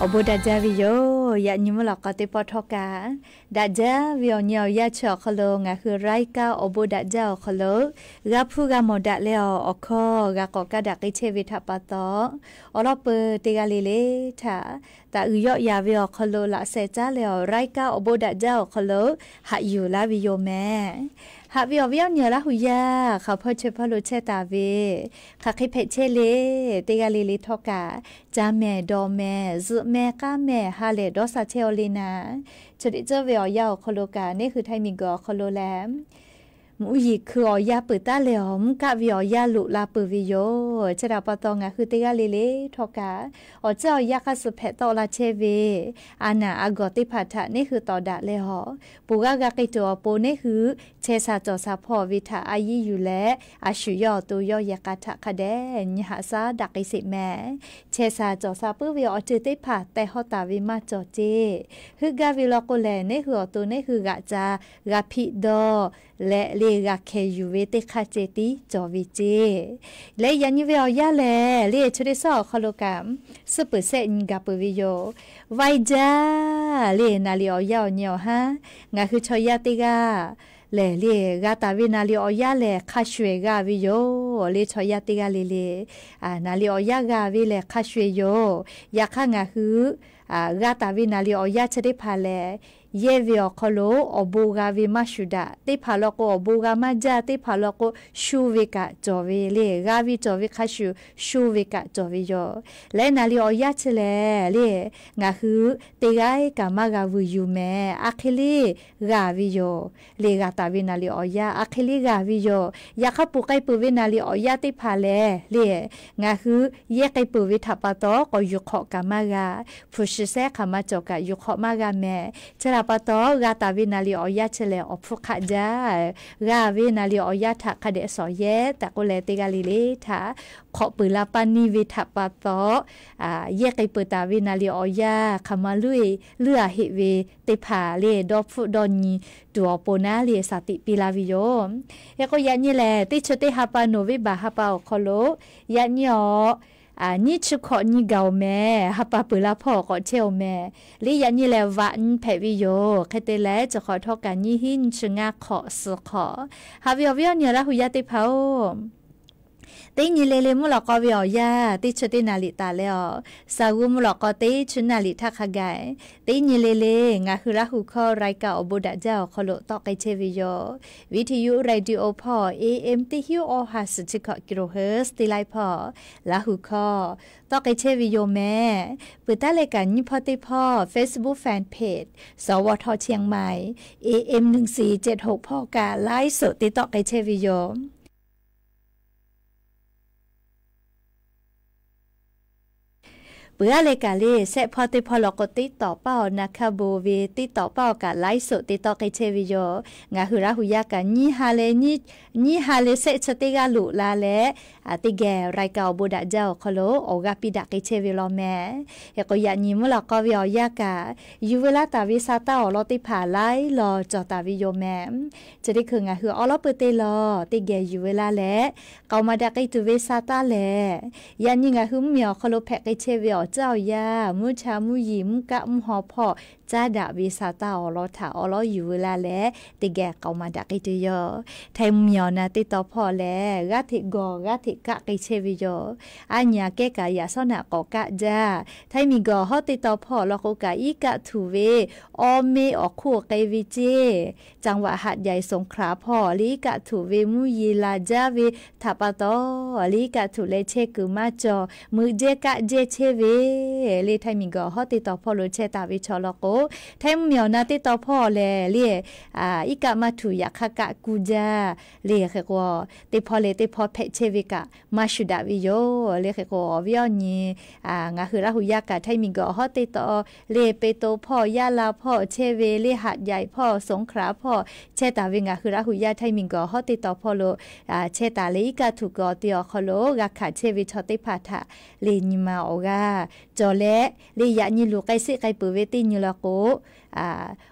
Awˬ bon daꞈ jaˇ ve yoˬ. Yaꞈ nyi mvuhˇ lawꞈ k'aw teˇ pawˆ htawˇ kaꞈ, daꞈ jaˇ ve awˬ nyi awˬ yanˇ chi awˬ hk'aw lo ngaˬ hui รายการ awˬ bon daꞈ jaˇ awˬ hk'aw lo g'a hpuˇ g'a mawˬ daꞈ leh awˬ hkawˇ g'a k'awꞈ kaˇ daꞈ k'ai chehˇ ve htaꞈ pa taw, awˬ lawn peuˬ teˇ g'aˇ le le htaꞈ taꞈ uiˍ yawˆ yaˍ ve awˬ hk'aw lo laꞈ sheh caˉ leh awˬ รายการ awˬ bon daꞈ jaˇ awˬ hk'aw lo haꞈ yuˬ laˇ ve yoˬ mehˍ. Haꞈ ve awˬ viˉ awˬ nyi Laˇ hu yaˇ hk'aˬ hpawˇ chaweh hpawˇ lo chehˇ taˍ ve, hk'aˬ hk'e hpehꞈ chehˇ le, teˇ g'aˇ le le htawˇ kaꞈ, ca mehˍ dawˬ mehˍ zuhꞈ mehˍ k'aˉ mehˍ ha lehˬ dawˇ sha chehˇ aw le naˍ, chi teˇ ceuˬ ve awˬ yanˇ awˬ hk'aw lo kaꞈ neˇ hui Htaiˇ miˬguiˬ awˬ hk'aw lo lehˬ, mvuhˇ yeˬ hkui awˬ yanˇ peuˬ taˉ leh awˬ mvuhˇ kaˆ ve awˬ yanˇ loꞈ la peuˬ ve yoˬ. Chi htaꞈ pa taw ngaˬ hui teˇ g'aˇ le le htawˇ kaꞈ, awˬ ceuˬ awˬ yanˇ hk'aˇ suh hpehꞈ tawˆ la chehˇ ve, a naˍ a gawˬ teˇ hpaˍ htaꞈ neˇ hui tawˍ daꞈ leh awˬ, ponˬ g'aˇ g'a k'ai tuˬ awˬ pon neˇ hui chehˇ sha cawˬ sha hpawˇ ve htaꞈ a yiˇ yuˬ leh, a shu yawˇ awˬ to yawˇ yehˬ k'a htaꞈ hk'a dehꞈ nyi haꞈ shaˉ daꞈ k'ai sheˍ mehˍ. Chehˇ sha cawˬ sha puiˉ ve awˬ ceuˬ teˇ hpaˍ teh hawˇ taˍ ve maˇ cawˬ ceˇ. Heuˆ gaˇ ve law k'o lehˬ, neˇ hui awˬ to neˇ hui g'aꞈ ca g'a hpiˆ dawˇ leh le g'a hkeh yuˬ ve teˇ hk'aˇ ceh tiˉ cawˬ ve ceˇ. Leh yaꞈ nyi ve awˬ yanˇ lehˬ le, chi teˇ shaˉ awˬ hk'aw lo kaꞈ, suhˉ peuˬ shehˆ nyi gaˬ peuˬ ve yoˬ. Vaiˇ jaˇ le, naˍ liꞈ awˬ yanˇ awˬ nyi awˬ haˉ, ngaˬ hui chaw yaˇ teˇ g'aˇ lehˬ le, g'a taˍ ve naˍ liꞈ awˬ yanˇ lehˬ hk'a shuˍ eˬ g'a ve yoˬ le. Chaw yaˇ teˇ g'aˇ le le, naˍ liꞈ awˬ yanˇ g'a ve lehˬ hk'a shuˍ eˬ yoˬ. Yaꞈ hk'aˇ ngaˬ hui g'a taˍ ve naˍ liꞈ awˬ yanˇ chi teˇ hpaˍ lehˬ, yehˇ ve awˬ hk'aw lo awˬ bon g'a ve maˇ shuˍ daꞈ. Teˇ hpaˍ law k'o awˬ bon g'a maˇ jaˇ. Teˇ hpaˍ law k'o shu ve kaꞈ cawˬ ve le. G'a ve cawˬ ve hk'a shuˍ, shu ve kaꞈ cawˬ ve yoˬ. Leh naˍ liꞈ awˬ yanˇ chi lehˬ le, ngaˬ hui teˇ g'aˇ kaꞈ maˇ g'a vuiˬ yuˬ mehˍ. A hk'e le g'a ve yoˬ le. G'a taˍ ve naˍ liꞈ awˬ yanˇ a hk'e le g'a ve yoˬ. Yaꞈ hk'aˇ ponˬ k'ai peuˬ ve naˍ liꞈ awˬ yanˇ teˇ hpaˍ lehˬ le, ngaˬ hui yehˇ k'ai peuˬ ve htaꞈ pa taw k'awꞈ yuˬ hk'awꞈ kaꞈ maˇ g'a. Hpu shi sehˉ hk'aˬ ma cawˬ kaꞈ yuˬ hk'awꞈ maˇ g'a mehˍ. Chi htaꞈ pa taw g'a taˍ ve naˍ liꞈ awˬ yanˇ chi lehˬ awˬ hpfuhˇ hk'aˆ jaˇ. G'a ve naˍ liꞈ awˬ yanˇ htaꞈ hk'a dehꞈ shawˍ yehˇ tehꞈ k'oˆ leh teˇ g'aˇ le le htaꞈ hk'awꞈ peuˬ la paˇ neˇ ve htaꞈ pa taw, yehˇ k'ai peuˬ taˍ ve naˍ liꞈ awˬ yanˇ hk'aˬ ma luˉ e luˉ a heˆ ve teˇ hpaˍ le dawˇ hpfuhˆ dawˇ nyi tuˬ awˬ pon naˉ le shaˍ tiꞈ piˇ laˇ ve yoˬ. Hk'e k'o yaꞈ nyi lehˬ teˇ chi teˇ ha pa November ha pa awˬ hk'aw lo yaꞈ nyi awˬ nyiˇ chi hkawꞈ nyi gaˬ oˬ mehˍ. Ha pa peuˬ la hpawˇ k'awꞈ chehˇ oˬ mehˍ. Le yaꞈ nyi lehˬ vaꞈ nyi hpehꞈ ve yoˬ. Hk'e te leh chi hk'awꞈ htawˇ kaꞈ nyiˇ hinˉ nyiˇ chi ngaˇ hk'awꞈ suhˍ hk'awꞈ. Haꞈ ve awˬ viˉ awˬ nyi Laˇ hu yaˇ teˇ hpaˍ-oˬ, teˇ nyi le le mvuhˇ lawꞈ k'aw ve awˬ yanˇ teˇ chi teˇ naˍ liꞈ taˍ leh awˬ, saˍ g'uˇ mvuhˇ lawꞈ k'aw teˇ chi naˍ liꞈ htaˇ hk'a gaˬ, teˇ nyi le le ngaˬ hui Laˇ hu hkawˇ รายการ awˬ bon daꞈ jaˇ awˬ hk'aw lo tawˆ k'ai chehˇ ve yoˬ. Viˇ hteˇ yuˇ radio hpawˇ A M teˇ hinˉ awˇ ha suhˍ chi hkawꞈ kilohertz teˇ laiˉ hpawˇ Laˇ hu hkawˇ tawˆ k'ai chehˇ ve yoˬ mehˍ. Peuˬ taˉ leh kaꞈ nyiˇ hpawˇ teˇ hpawˇ Facebook fan page สวท เชียงใหม่ A M หนึ่งสี่เจ็ดหก hpawˇ kaꞈ ไลฟ์สด te tawˆ k'ai chehˇ ve yoˬ. Peuˬ aˉ leh kaꞈ le shehˆ hpawˇ teˇ hpawˇ law k'o teˇ tawˍ paˇ awˬ na hkaˇ bon ve teˇ tawˍ paˇ awˬ kaꞈ ไลฟ์สด te tawˆ k'ai chehˇ ve yoˬ. Ngaˬ hui Laˇ hu yaˇ kaꞈ nyiˇ ha leh, nyiˇ ha leh shehˆ chi teˇ g'aˇ loꞈ la leh, teˇ geh รายการ awˬ bon daꞈ jaˇ awˬ hk'aw lo awˬ g'aˇ piˇ daꞈ k'ai chehˇ ve law mehˍ. Hk'e k'o yaꞈ nyi mvuhˇ lawꞈ k'aw ve awˬ yanˇ kaꞈ, yuˬ veu laˇ taˍ ve sa taˇ awˬ lawn teˇ hpaˍ laiˉ law cawˬ taˍ ve yoˬ mehˍ. Chi teˇ hkui ngaˬ hui awˉ lawˉ peuˬ teˇ law teˇ geh yuˬ veu laˇ leh, k'aoˍ maˍ daꞈ k'ai tuˬ ve sa taˇ lehˬ, yaꞈ nyi ngaˬ hui mvuhˇmiˬ awˬ hk'aw lo hpehꞈ k'ai chehˇ ve awˬ ceuˬ awˬ yanˇ, mvuhˇ cha mvuhˇ yeˬ mvuhˇ kaˆ mvuhˇ haw hpawˇ caˉ daꞈ ve sa taˇ awˬ lawn htaꞈ awˉ lawˉ yuˬ veu laˇ leh, teˇ geh k'aoˍ maˍ daꞈ k'ai tuˬ yoˬ. Htaiˇ mvuhˇmiˬ awˬ na teˇ taw hpawˇ lehˬ, g'aˇ hteꞈ gawˬ g'aˇ hteꞈ kaˆ k'ai chehˇ ve yoˬ. Aˉ nyi aꞈ kehˉ kaꞈ yaꞈ shawˉ naꞈ k'awꞈ kaˆ jaˇ. Htaiˇ miˬguiˬ awˬ hawˉ teˇ taw hpawˇ law k'o kaꞈ iˉ kaˆ htuꞈ ve awˇ meˇ awˬ hk'oˆ k'ai ve ceˇ, จังหวัดหาดใหญ่ สงขลา hpawˇ le iˉ kaˆ htuꞈ ve mvuhˇ yeˬ laˬ jaˇ ve htaꞈ pa taw, le iˉ kaˆ htuꞈ leh chehˇ kuiˬ maˇ cawˬ, meuꞈ jehˇ kaˆ jehˇ chehˇ ve le. Htaiˇ miˬguiˬ awˬ hawˉ teˇ taw hpawˇ lo chehˇ taˍ ve chaw law k'o, Htaiˇ mvuhˇmiˬ awˬ na teˇ taw hpawˇ lehˬ le, iˉ kaˆ maˇ htuꞈ yaꞈ hk'aˇ kaˆ kuˇ jaˇ le. Hk'e k'o, teˇ hpawˇ leh teˇ hpawˇ hpehꞈ chehˇ ve kaꞈ maˇ shu daꞈ ve yoˬ le. Hk'e k'o awˬ viˉ awˬ nyi ngaˬ hui Laˇ hu yaˇ kaꞈ Htaiˇ miˬguiˬ awˬ hawˉ teˇ taw le, เปโตร hpawˇ, ยะลา hpawˇ chehˇ ve le, หาดใหญ่ hpawˇ, สงขลา hpawˇ chehˇ taˍ ve ngaˬ hui Laˇ hu yaˇ Htaiˇ miˬguiˬ awˬ hawˉ teˇ taw hpawˇ lo chehˇ taˍ leh iˉ kaˆ htuꞈ kuiˬ awˬ te awˬ hk'aw lo g'a hkanˍ chehˇ ve chaw teˇ hpaˍ htaꞈ le nyi ma awˬ g'aˇ cawˬ leh, le yaꞈ nyi luˬ k'ai sheˆ k'ai peuˬ ve teˇ nyi law k'o, k'o,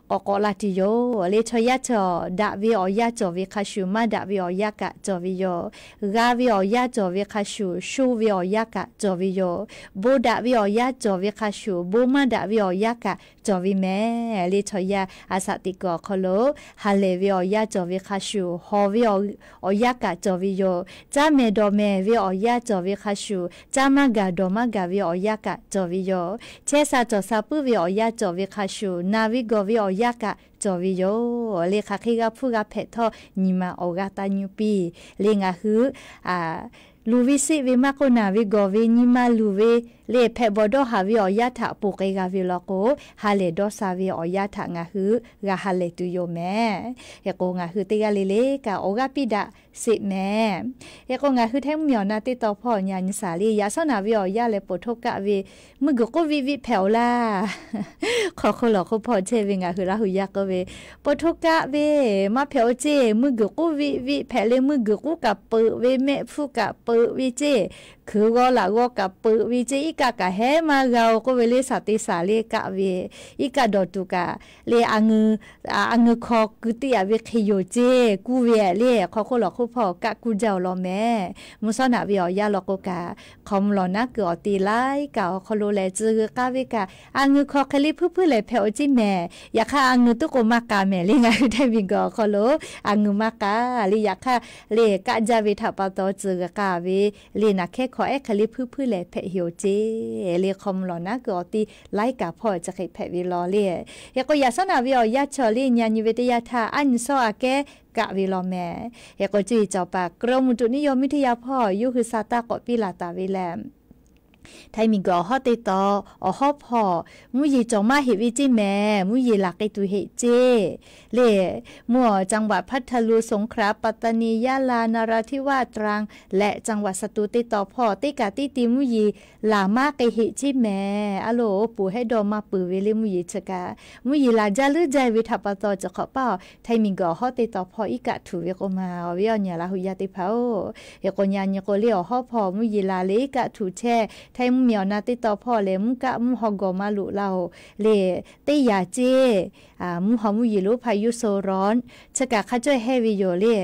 k'awꞈ k'awꞈ la tuˬ yoˬ. Le chaw yaˇ chaw daꞈ ve awˬ yanˇ cawˬ ve hk'a shuˍ, maˇ daꞈ ve awˬ yanˇ kaꞈ cawˬ ve yoˬ. G'a ve awˬ yanˇ cawˬ ve hk'a shuˍ, sho ve awˬ yanˇ kaꞈ cawˬ ve yoˬ. Bon daꞈ ve awˬ yanˇ cawˬ ve hk'a shuˍ, bon maˇ daꞈ ve awˬ yanˇ kaꞈ cawˬ ve mehˍ. Le chaw yaˇ a shaꞈ teꞈ kuiˬ awˬ hk'aw lo ha lehˬ ve awˬ yanˇ cawˬ ve hk'a shuˍ, hawˬ ve awˬ yanˇ kaꞈ cawˬ ve yoˬ. Caˇ mehˍ dawˬ mehˍ ve awˬ yanˇ cawˬ ve hk'a shuˍ, caˇ maˇ gaˬ dawˬ maˇ gaˬ ve awˬ yanˇ kaꞈ cawˬ ve yoˬ. Chehˇ sha cawˬ sha puiˉ ve awˬ yanˇ cawˬ ve hk'a shuˍ, naˬ ve gawˬ ve awˬ yanˇ kaꞈ cawˬ ve yoˬ. Le hk'aˬ hk'e g'a hpuˇ g'a hpehꞈ htawˇ, nyi ma awˬ g'aˇ taˇ nyi piˇ. Le ngaˬ hui luˬ ve sheˆ ve maˇ k'oˆ, naˬ ve gawˬ ve, nyi ma luˬ ve, le hpehꞈ bawˬ dawˇ haˍ ve awˬ yanˇ htaꞈ ponˬ k'ai g'a ve law k'o, ha lehˬ dawˇ sha ve awˬ yanˇ htaꞈ ngaˬ hui g'a ha lehˬ tuˬ yoˬ mehˍ. Hk'e k'o, ngaˬ hui teˇ g'aˇ le le kaꞈ awˬ g'aˇ piˇ daꞈ sheˍ mehˍ. Hk'e k'o, ngaˬ hui Htaiˇ mvuhˇmiˬ awˬ na teˇ taw hpawˇ nyi a nyi shaˍ le, yaꞈ shawˉ naꞈ ve awˬ yanˇ leh poˬ htoˇ kaˆ ve mvuhˇ guiˬ k'uˉ viˆ viˆ hpehꞈ-oˬ laˇ. Hk'aw hk'oˆ lawˬ hk'oˆ hpawˇ chehˇ ve ngaˬ hui Laˇ huˍ yaˇ k'oˆ ve, poˬ htoˇ kaˆ ve maˇ hpehꞈ-oˬ ceˇ, mvuhˇ guiˬ k'uˉ viˆ viˆ hpehꞈ le, mvuhˇ guiˬ k'uˉ kaꞈ peuꞈ ve, mehˆ hpfuhˇ kaꞈ peuꞈ ve ceˇ, hkeuꞈ g'aw laꞈ g'aw kaꞈ peuꞈ ve ceˇ, iˉ kaˆ kaꞈ hehˉ maˇ g'a-oˬ k'oˆ ve le, shaˍ te shaˍ le kaˆ ve, iˉ kaˆ dawˬ tuˬ kaꞈ le, a ngeu hk'aw keu teˇ yaꞈ ve hk'e yoˬ ceˇ kuˇ ve le. Hk'aw hk'oˆ lawˬ hk'oˆ hpawˇ kaˆ kuˇ jaˇ-oˬ law mehˍ. Mvuhˇ shawˉ naꞈ ve awˬ yanˇ law k'o kaꞈ, hk'aw mvuh lawˬ naˉ kuiˬ awˬ ti laiˉ kaꞈ awˬ hk'aw lo lehˬ, tcuh g'uiˬ k'aˇ ve kaꞈ, a ngeu hk'aw hk'e le hpuiˇ hpuiˇ lehˬ hpehꞈ-oˬ ceˇ mehˍ. Yaꞈ hk'aˇ, a ngeu tuˉ k'o maˇ k'a mehˍ le, ngaˬ hui Htaiˇ miˬ guiˬ awˬ hk'aw lo a ngeu maˇ k'a le. Yaꞈ hk'aˇ, le kaˆ jaˇ ve htaꞈ pa taw tcuh g'uiˬ k'aˇ ve le, naˬ hkehˉ hkawꞈ ehˉ hk'e le hpuiˇ hpuiˇ lehˬ hpehꞈ heˍ-oˬ ceˇ le. Hk'aw mvuh lawˬ naˉ kuiˬ awˬ ti laiˉ kaꞈ hpawˇ chi hk'e hpehꞈ ve law le. Hk'e k'o, yaꞈ shawˉ naꞈ ve awˬ yanˇ chaw le nyi a nyi ve teˇ yanˇ htaˇ, a nyi shawˉ aꞈ kehˉ kaˆ ve law mehˍ. Hk'e k'o, cuˇ yiˍ cawˬ paˍ กรมอุตุนิยมวิทยา hpawˇ yawˇ hui sa taˇ k'awꞈ piˇ laˬ taˍ ve lehˬ, Htaiˇ miˬ guiˬ awˬ hawˉ teˇ taw awˬ hawˉ hpawˇ mvuhˇ yeˬ cawˬ maˇ heˆ ve ceˇ mehˍ. Mvuhˇ yeˬ laˬ k'ai tuˬ heˆ ceˇ le. Mvuhˇ awˬ จังหวัดพัทลุง สงขลา ปัตตานี ยะลา นราธิวาส ตรัง leh จังหวัดสตูล teˇ taw hpawˇ teˇ kaꞈ teˇ ti mvuhˇ yeˬ laˬ maˇ k'ai heˆ ceˇ mehˍ. A loˍ, poˬ hehˉ dawˇ maˇ peuˬ ve le mvuhˇ yeˬ chi kaꞈ, mvuhˇ yeˬ laˬ jaˇ leuˉ jaˇ ve htaꞈ pa taw, chi hk'awꞈ paˇ Htaiˇ miˬ guiˬ awˬ hawˉ teˇ taw hpawˇ iˉ kaˆ htuꞈ ve k'o ma, awˬ viˉ awˬ nyi Laˇ huˍ yaˇ teˇ hpaˍ-oˬ. Hk'e k'o, nyi a nyi k'o le, awˬ hawˉ hpawˇ mvuhˇ yeˬ laˬ le iˉ kaˆ htuꞈ chehˇ, Htaiˇ mvuhˇmiˬ awˬ na teˇ taw hpawˇ lehˬ, mvuhˇ kaˆ mvuhˇ haw gawˬ maˇ loꞈ laˇ-oˬ le. Teˇ yanˇ ceˇ, mvuhˇ haw mvuhˇ yeˬ lonˉ พายุโซนร้อน chi kaꞈ hk'a cawˇ hehˇ ve yoˬ le.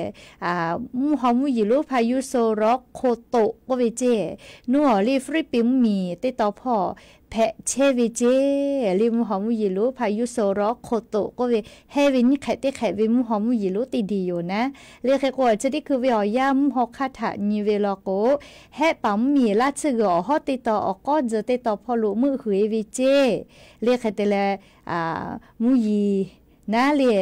Mvuhˇ haw mvuhˇ yeˬ lonˉ พายุโซนร้อน โคโตะ k'oˆ ve ceˇ, nawˬ awˬ le Hpiˇliˇpiˆ mvuhˇmiˬ teˇ taw hpawˇ hpehꞈ chehˇ ve ceˇ le. Mvuhˇ haw mvuhˇ yeˬ lonˉ พายุโซนร้อน โคโตะ k'oˆ ve hehˇ ve nyiˇ hk'ehꞈ teˇ hk'ehꞈ ve mvuhˇ haw mvuhˇ yeˬ lonˉ teˇ diˬ yoˬ naˉ le. Hk'e k'o, chi teˇ hkui ve awˬ yanˇ mvuhˇ haw hk'aˇ htaꞈ nyi ve law k'o, Hehˆ paˍ mvuhˇmiˬ laˇ tsuhˇ g'uiˬ awˬ hawˉ teˇ taw awˬ k'awˉ tzuh teˇ taw hpawˇ lo meuˆ huiˍ e ve ceˇ le. Hk'e te leh, mvuhˇ yeˬ naˉ le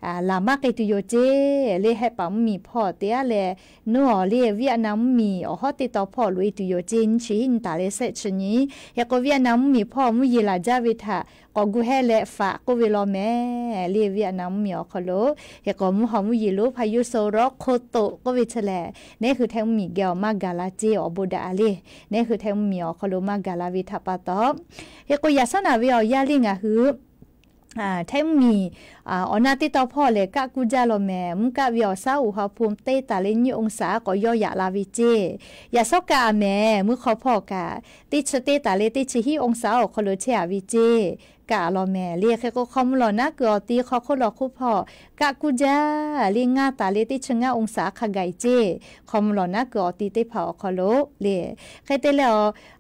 laˬ maˇ k'ai tuˬ yoˬ ceˇ le. Hehˆ paˍ mvuhˇmiˬ hpawˇ te aˉ leh, nawˬ awˬ le Vietnam mvuhˇmiˬ awˬ hawˉ teˇ taw hpawˇ loꞈ e tuˬ yoˬ ceˇ, nyiˇ chi hiˉ nyi taˍ leh shehˆ chi nyi. Hk'e k'o, Vietnam mvuhˇmiˬ hpawˇ mvuhˇ yeˬ laˬ jaˇ ve htaꞈ k'awꞈ gu hehˆ leh faꞈ k'oˆ ve law mehˍ le. Vietnam mvuhˇmiˬ awˬ hk'aw lo, hk'e k'o, mvuhˇ haw mvuhˇ yeˬ lonˉ พายุโซนร้อน โคโตะ k'oˆ ve chi lehˬ, neˉ hui Htaiˇ mvuhˇmiˬ geh awˬ maˇ gaˬ la ceˇ awˬ bon daꞈ a le. Neˉ hui Htaiˇ mvuhˇmiˬ awˬ hk'aw lo maˇ gaˬ la ve htaꞈ pa taw, hk'e k'o, yaꞈ shawˉ naꞈ ve awˬ yanˇ le ngaˬ hui Htaiˇ mvuhˇmiˬ awˬ na teˇ taw hpawˇ lehˬ kaˆ kuˇ jaˇ law mehˍ. Mvuhˇ kaˆ ve awˬ shaˉ อุณหภูมิ teˇ taˍ leh nyiˇ องศา k'awꞈ yawˇ yaꞈ la ve ceˇ. Yaꞈ shawˉ kaˆ a mehˍ, mvuhˇ hk'aw hpawˇ kaꞈ teˇ chi teˇ taˍ leh teˇ chi hiˉ องศา awˬ hk'aw lo chehˇ a ve ceˇ kaˆ law mehˍ le. Hk'e k'o, hk'aw mvuh lawˬ naˉ kuiˬ awˬ ti hk'aw hk'oˆ lawˬ hk'oˆ hpawˇ kaˆ kuˇ jaˇ le ngaˇ taˍ leh teˇ chi ngaˇ องศา hk'a gaˬ e ceˇ. Hk'aw mvuh lawˬ naˉ kuiˬ awˬ ti teˇ hpaˍ awˬ hk'aw lo le. Hk'e te leh,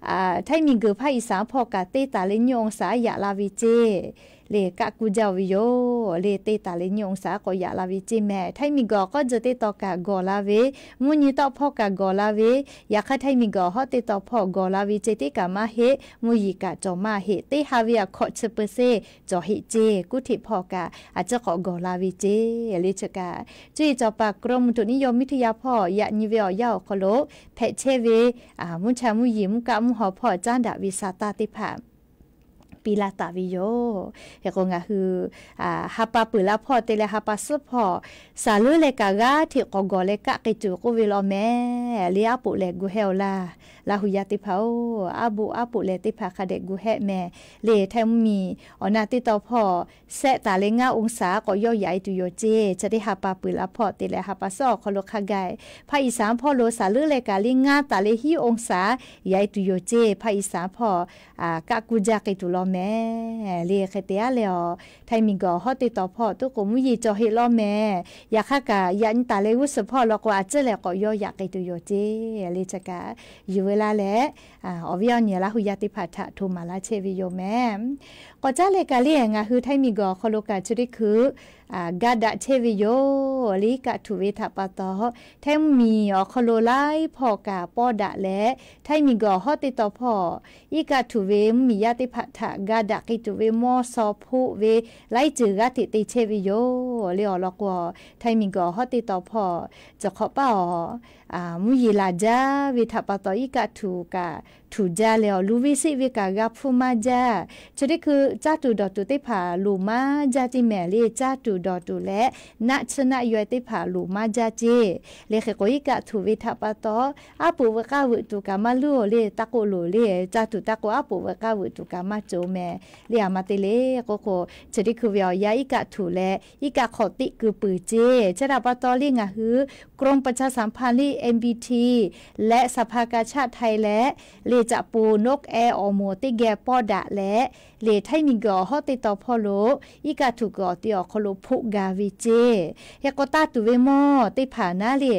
Htaiˇ miˬ guiˬ ภาคอีสาน hpawˇ kaꞈ teˇ taˍ leh nyiˇ องศา yaꞈ la ve ceˇ le. Kaˆ kuˇ jaˇ ve yoˬ le, teˇ taˍ leh nyiˇ องศา k'awꞈ yaꞈ la ve ceˇ mehˍ. Htaiˇ miˬ guiˬ awˬ k'awˉ tzuh teˇ taw kaꞈ gawˬ la ve, mvuhˇ nyi tawˆ hpawˇ kaꞈ gawˬ la ve, yaꞈ hk'aˇ Htaiˇ miˬ guiˬ awˬ hawˉ teˇ taw hpawˇ gawˬ la ve ceˇ teˇ kaꞈ maˇ heˆ. Mvuhˇ yeˬ kaꞈ cawˬ maˇ heˆ. Teˇ ha ve aꞈ hkawꞈ chi เปอร์เซ็นต์ cawˬ heˆ ceˇ. Kuˇ hteꞈ hpawˇ kaꞈ a ciˉ k'awꞈ gawˬ la ve ceˇ le. Chi kaꞈ cuˇ yiˍ cawˬ paˍ กรมอุตุนิยมวิทยา hpawˇ yaꞈ nyi ve awˬ yanˇ awˬ hk'aw lo hpehꞈ chehˇ ve mvuhˇ cha mvuhˇ yeˬ mvuhˇ kaˆ mvuhˇ haw hpawˇ caˉ daꞈ ve sa taˇ teˇ hpaˍ piˇ laˇ taˍ ve yoˬ. Hk'e k'o, ngaˬ hui ha pa peuˬ la hpawˇ te leh ha pa suhˉ hpawˇ shaˍ leuˉ leh kaꞈ g'aˇ hteꞈ k'awꞈ gawˬ leh kaˆ k'ai tuˬ k'oˆ ve law mehˍ le. Aˉ poꞈ lehˬ gu hehˇ-oˬ laˇ, Laˇ huˍ yaˇ teˇ hpaˍ-oˬ, aˉ poꞈ aˉ poꞈ lehˬ teˇ hpaˍ hk'a dehꞈ gu hehˆ mehˍ le. Htaiˇ mvuhˇmiˬ awˬ na teˇ taw hpawˇ shehˆ taˍ leh ngaˇ องศา k'awꞈ yawˇ yaꞈ e tuˬ yoˬ ceˇ. Chi teˇ ha pa peuˬ la hpawˇ te leh ha pa suhˉ awˬ hk'aw lo hk'a gaˬ ภาคอีสาน hpawˇ lo shaˍ leuˉ leh kaꞈ le ngaˇ taˍ leh hiˉ องศา yaꞈ e tuˬ yoˬ ceˇ. ภาคอีสาน hpawˇ kaˆ kuˇ jaˇ k'ai tuˬ law mehˍ le. Hk'e te aˉ leh awˬ, htaiˇ miˬguiˬ awˬ hawˉ teˇ taw hpawˇ tuˉ k'o mvuhˇ yeˬ cawˬ heˆ lawˇ mehˍ. Yaꞈ hk'aˇ kaꞈ yaꞈ nyi taˍ leh g'uˇ suhˍ hpawˇ law k'o a ciˉ leh k'awꞈ yawˇ yaꞈ k'ai tuˬ yoˬ ceˇ le. Chi kaꞈ yuˬ ve laˇ leh, awˬ viˉ awˬ nyi Laˇ hu yaˇ teˇ hpaˍ htaꞈ hto maˍ laˇ chehˇ ve yoˬ mehˍ. K'awꞈ caˉ leh kaꞈ le ngaˬ hui htaiˇ miˬguiˬ awˬ hk'aw lo kaꞈ chi teˇ hkui ga daꞈ chehˇ ve yoˬ le. Iˉ kaˆ htuꞈ ve htaꞈ pa taw, htaiˇ mvuhˇmiˬ awˬ hk'aw lo laiˉ hpawˇ kaꞈ pawˇ daꞈ leh, htaiˇ miˬguiˬ awˬ hawˉ teˇ taw hpawˇ iˉ kaˆ htuꞈ ve mvuhˇmiˬ yaˇ teˇ hpaˍ htaꞈ ga daꞈ k'ai tuˬ ve mawˇ shaw hpoˆ ve laiˉ ceuˬ g'aˇ hteꞈ te chehˇ ve yoˬ le. Awˬ lawn k'o, htaiˇ miˬguiˬ awˬ hawˉ teˇ taw hpawˇ cawˬ hk'awꞈ paˇ awˬ mvuhˇ yeˬ laˬ jaˇ ve htaꞈ pa taw, iˉ kaˆ htuꞈ kaꞈ htuꞈ jaˇ leh awˬ, luˬ ve seˆ ve kaꞈ g'a hpfuhˇ maˇ jaˇ. Chi teˇ hkui caˇ tuˬ dawˬ tuˬ teˇ hpaˍ loˍ maˇ jaˇ ceˇ mehˍ le. Caˇ tuˬ dawˬ tuˬ leh naˆ tsuhˇ naˆ yaw teˇ hpaˍ loˍ maˇ jaˇ ceˇ le. Hk'e k'o, iˉ kaˆ htuꞈ ve htaꞈ pa taw, aˉ poꞈ veuꞈ k'aˇ veuꞈ tuˬ kaꞈ maˇ luˇ le. Taˇ k'oˆ loˍ le, caˇ tuˬ taˇ k'o aˉ poꞈ veuꞈ k'aˇ veuꞈ tuˬ kaꞈ maˇ cawˬ mehˍ le. Aˬ ma te le k'oˆ k'o, chi teˇ hkui ve awˬ yanˇ iˉ kaˆ htuꞈ leh iˉ kaˆ hk'awꞈ teˆ keu peuˬ ceˇ. Chi htaꞈ pa taw le ngaˬ hui กรมประชาสัมพันธ์ le MBT leh สภากาชาดไทย leh le caꞈ poˍ นกแอร์ awˬ moˍ teˇ geh pawˇ daꞈ leh, le htaiˇ miˬguiˬ awˬ hawˉ teˇ taw hpawˇ lo iˉ kaˆ htuꞈ kuiˬ awˬ ti awˬ hk'aw lo hpoˆ ga ve ceˇ. Hk'e k'o, taˇ tuˬ ve mawˇ teˇ hpaˍ naˉ le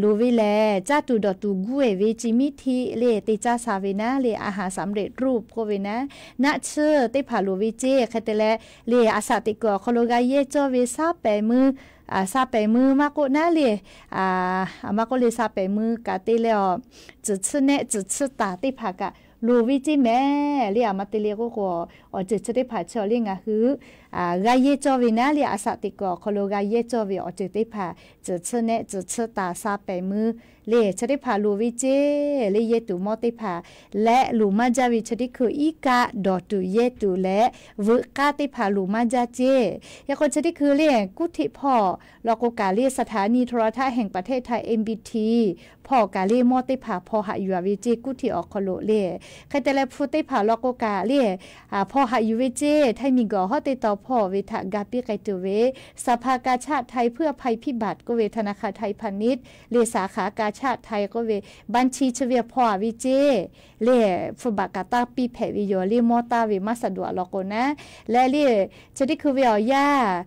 loˍ ve lehˬ, caˇ tuˬ dawˬ tuˬ guˇ eˬ ve ชีวิต le te caˇ sha ve naˉ le อาหารสำเร็จรูป k'oˆ ve naˉ, naˆ tsuhˇ teˇ hpaˍ loˍ ve ceˇ. Hk'e te leh, le a shaꞈ teꞈ kuiˬ awˬ hk'aw lo g'a yehˇ cawˇ ve ซาแปดมื้อ ซาแปดมื้อ maˇ k'oˆ naˉ le, maˇ k'oˆ le ซาแปดมื้อ kaꞈ te leh awˬ, tcuhˍ tsuhˇ nehˆ tcuhˍ tsuhˇ taˍ teˇ hpaˍ kaꞈ loˍ ve ceˇ mehˍ le. Aˬ ma te le k'oˆ k'o, awˬ ceuˬ chi teˇ hpaˍ chi awˬ le ngaˬ hui g'a yehˇ cawˇ ve naˉ le, a shaꞈ teꞈ kuiˬ awˬ hk'aw lo g'a yehˇ cawˇ ve awˬ ceuˬ teˇ hpaˍ, tcuhˍ tsuhˇ nehˆ tcuhˍ tsuhˇ taˍ ซาแปดมื้อ le chi teˇ hpaˍ loˍ ve ceˇ. Le yehˇ tuˬ mawˇ teˇ hpaˍ leh loˍ maˇ jaˇ ve chi teˇ hkui iˉ kaˆ dawˬ tuˬ yehˇ tuˬ leh veuꞈ k'aˇ teˇ hpaˍ loˍ maˇ jaˇ ceˇ. Hk'e k'o, chi teˇ hkui le กรุงเทพ hpawˇ law k'o kaꞈ le สถานีโทรทัศน์แห่งประเทศไทย MBT hpawˇ kaꞈ le mawˇ teˇ hpaˍ hpaw haꞈ yuˬ ve ceˇ กรุงเทพ awˬ hk'aw lo le. Hk'e te leh hpu teˇ hpaˍ law k'o kaꞈ le hpaw haꞈ yuˬ ve ceˇ. Htaiˇ miˬguiˬ awˬ hawˉ teˇ taw hpawˇ ve htaꞈ ga piˇ k'ai tuˬ ve สภากาชาดไทยเพื่อภัยพิบัติ k'oˆ ve ธนาคารไทยพาณิชย์ le สาขากาชาดไทย k'oˆ ve บัญชี chi ve hpaw haꞈ ve ceˇ. Le hpu baꞈ kaꞈ taˇ piˇ hpehꞈ ve yoˬ le. Mawˇ taˇ ve maˇ สะดวก law k'o naˉ, leh le chi teˇ hkui ve awˬ yanˇ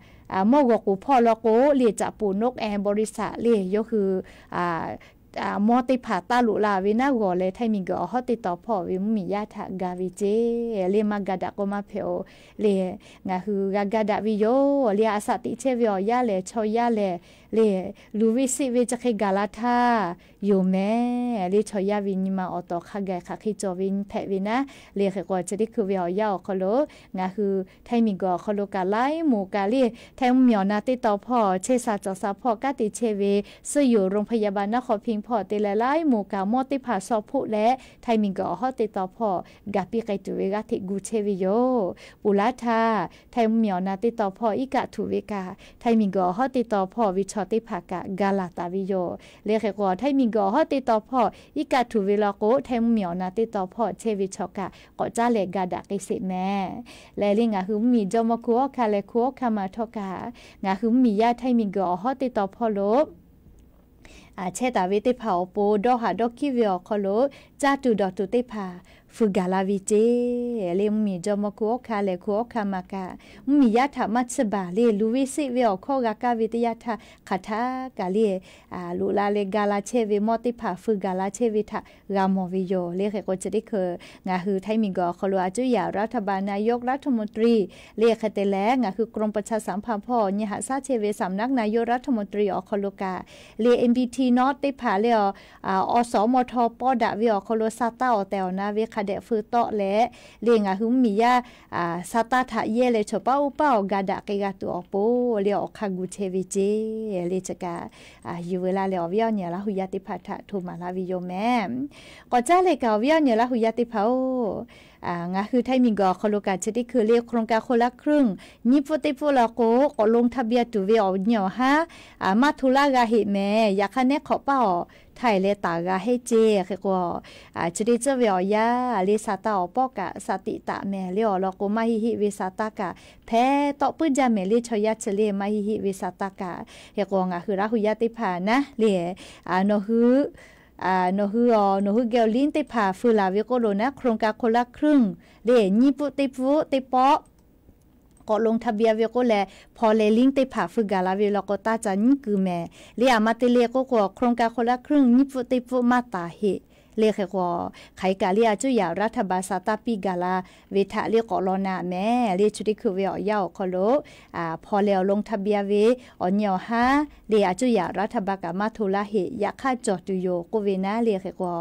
mawˇ g'awˬ k'oˍ hpawˇ law k'o le caꞈ poˍ นกแอร์ บริษัท le yawˇ hui mawˇ teˇ hpaˍ taˇ loꞈ la ve naˉ g'awˬ leh htaiˇ miˬguiˬ awˬ hawˉ teˇ taw hpawˇ ve mvuhˇmiˬ yaˇ htaꞈ ga ve ceˇ. Le maˇ ga daꞈ k'o maˇ hpehꞈ oˬ. Le ngaˬ hui g'a ga daꞈ ve yoˬ. Le a shaꞈ teꞈ chehˇ ve awˬ yanˇ lehˬ chaw yaˇ lehˬ le luˬ ve seˆ ve chi hk'e gaˬ la htaˇ yoˬ mehˍ. Le chaw yaˇ ve nyi ma awˬ tawˍ hk'a gaˬ hk'aˬ hk'e cawˬ ve hpehꞈ ve naˉ, le hk'e k'o chi teˇ hkui ve awˬ yanˇ awˬ hk'aw lo ngaˬ hui htaiˇ miˬguiˬ awˬ hk'aw lo kaꞈ laiˉ moˍ kaꞈ le htaiˇ mvuhˇmiˬ awˬ na teˇ taw hpawˇ chehˇ sha cawˬ sha hpawˇ kanˉ te chehˇ ve ซื่ออยู่โรงพยาบาลนครพิงค์ hpawˇ te leh laiˉ moˍ kaꞈ mawˇ teˇ hpaˍ shaw hpoˆ leh htaiˇ miˬguiˬ awˬ hawˉ teˇ taw hpawˇ ga piˇ k'ai tuˬ ve g'aˇ hteꞈ gu chehˇ ve yoˬ. Ponˬ laˇ htaˇ htaiˇ mvuhˇmiˬ awˬ na teˇ taw hpawˇ iˉ kaˆ htuꞈ ve kaꞈ htaiˇ miˬguiˬ awˬ hawˉ teˇ taw hpawˇ ve chaw teˇ hpaˍ kaꞈ ga laˬ taˍ ve yoˬ. Le hk'e k'o htaiˇ miˬguiˬ awˬ hawˉ teˇ taw hpawˇ iˉ kaˆ htuꞈ ve law k'o htaiˇ mvuhˇmiˬ awˬ na teˇ taw hpawˇ chehˇ ve chaw kaꞈ k'awꞈ caˉ leh ga daꞈ k'ai sheˍ mehˍ. Leh le ngaˬ hui mvuhˇmiˬ jawˇmawˇ hkunˉ hawˉ hkanˇ leh hkunˉ hawˉ hkanˇ ma htawˇ kaꞈ ngaˬ hui mvuhˇmiˬ yaˇ htaiˇ miˬguiˬ awˬ hawˉ teˇ taw hpawˇ lo chehˇ taˍ ve teˇ hpaˍ awˬ pon dawˇ haꞈ dawˇ hkiˉ ve awˬ hk'aw lo caˇ tuˬ dawˬ tuˬ teˇ hpaˍ feu gaˬ la ve ceˇ. Le mvuhˇmiˬ jawˇmawˇ hkunˉ hawˉ hkanˇ leh hkunˉ hawˉ hkanˇ ma kaꞈ mvuhˇmiˬ yaˇ htaꞈ maˇ tsuhˇ baˬ le luˬ ve seˆ ve awˬ hkawˇ g'a kaˇ ve teˇ yanˇ htaˇ hk'aˬ htaˇ kaꞈ le loꞈ la leh ga la chehˇ ve mawˇ teˇ hpaˍ feu gaˬ la chehˇ ve htaꞈ g'a mawˬ ve yoˬ. Le hk'e k'o chi teˇ hkui ngaˬ hui htaiˇ miˬguiˬ awˬ hk'aw lo a cuˉ yaꞈ รัฐบาล นายกรัฐมนตรี le hk'e te leh ngaˬ hui กรมประชาสัมพันธ์ hpawˇ nyi haꞈ shaˉ chehˇ ve สำนักนายกรัฐมนตรี awˬ hk'aw lo kaꞈ le MBT nawˉ teˇ hpaˍ le awˬ, awˬ sawˍ mawˇ htaw pawˇ daꞈ ve awˬ hk'aw lo sa taˇ awˬ tehˬ awˬ na ve hk'a dehꞈ feu tawˆ leh le ngaˬ hui mvuhˇmiˬ yaˇ sa taˇ htaꞈ yehˇ leh chaw paˉ oˇ paˉ awˬ ga daꞈ k'ai g'a tuˬ awˬ pon le awˬ hk'a gu chehˇ ve ceˇ. Le chi kaꞈ yuˬ veu la leh awˬ viˉ awˬ nyi Laˇ hu yaˇ teˇ hpaˍ htaꞈ hto maˍ laˇ ve yoˬ mehˍ. K'awꞈ caˉ leh kaꞈ awˬ viˉ awˬ nyi Laˇ hu yaˇ teˇ hpaˍ oˬ, ngaˬ hui htaiˇ miˬguiˬ awˬ hk'aw lo kaꞈ chi teˇ hkui le โครงการคนละครึ่ง nyiˇ pfuhˇ teˇ pfuhˇ law k'o k'awꞈ ลงทะเบียน tuˬ ve awˬ nyi awˬ haˉ maˇ hto laˇ g'a heˆ mehˍ. Yaꞈ hk'aˇ neˉ hk'awꞈ paˇ awˬ htaiˍ leh taˍ g'a heˆ ceˇ. Hk'e k'o, chi teˇ tcuhˇ ve awˬ yanˇ le sa taˇ awˬ pawˆ kaꞈ sa tiꞈ taˍ mehˍ le awˬ lawn k'o maˇ heˆ heˆ ve sa taˇ kaꞈ hpehˇ tawˆ puiˉ jaˇ mehˍ le chaw yaˇ chi le maˇ heˆ heˆ ve sa taˇ kaꞈ. Hk'e k'o ngaˬ hui Laˇ hu yaˇ teˇ hpaˍ naˉ le nawˬ hui nawˬ hui awˬ, nawˬ hui geh awˬ ลิงก์ teˇ hpaˍ feu laˬ ve k'oˆ lo naˉ โครงการคนละครึ่ง le nyiˇ pfuhˆ teˇ pfuhˆ teˇ pawˆ k'awꞈ ลงทะเบียน ve k'oˆ leh hpaw leh ลิงก์ teˇ hpaˍ feu gaˬ la ve law k'o taˇ ca nyiˉ kuiˬ mehˍ. Le aˬ ma te le k'oˆ k'o โครงการคนละครึ่ง nyiˇ pfuhˆ teˇ pfuhˆ maˇ taˍ heˆ. Le hk'e k'o, hk'aˬ hk'e kaꞈ le a cuˇ yaꞈ รัฐบาล saˍ taˇ piˇ gaˬ la ve htaꞈ le k'awꞈ law na mehˍ. Le chi teˇ hkui ve awˬ yanˇ awˬ hk'aw lo hpaw leh awˬ ลงทะเบียน ve awˬ nyi awˬ haˉ le a cuˇ yaꞈ รัฐบาล kaꞈ maˇ hto laˇ heˆ. Yaꞈ hk'aˇ cawˬ tuˬ yoˬ k'oˆ ve naˉ le hk'e k'o,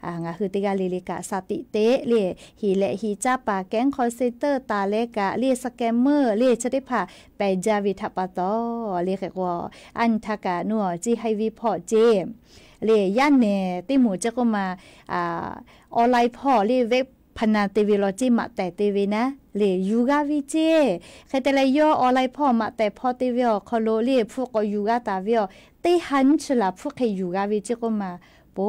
ngaˬ hui teˇ g'aˇ le le kaꞈ สติ teꞈ le, hiˍ lehꞈ hiˍ caˇ paˍ แก๊ง call center taˍ leh kaꞈ le สแกมเมอร์ le chi teˇ hpaˍ pehˬ jaˇ ve htaꞈ pa taw, le hk'e k'o, a nyi htaˇ kaꞈ nuˇ awˬ ciˇ haiˇ ve hpawˇ ceˇ le yaˇ nehˬ teˇ moˍ ceˇ k'oˆ ma, online hpawˇ le เว็บพนัน te ve law ceˇ maꞈ tehˬ te ve naˉ le yuˬ g'a ve ceˇ. Hk'e te leh yawˇ online hpawˇ maꞈ tehˬ hpaw te ve awˬ hk'aw lo le hpfuhˆ k'awꞈ yuˬ g'a taˍ ve awˬ teˇ ha nyiˇ chi laˬ hpfuhˆ hk'e yuˬ g'a ve ceˇ k'oˆ ma, po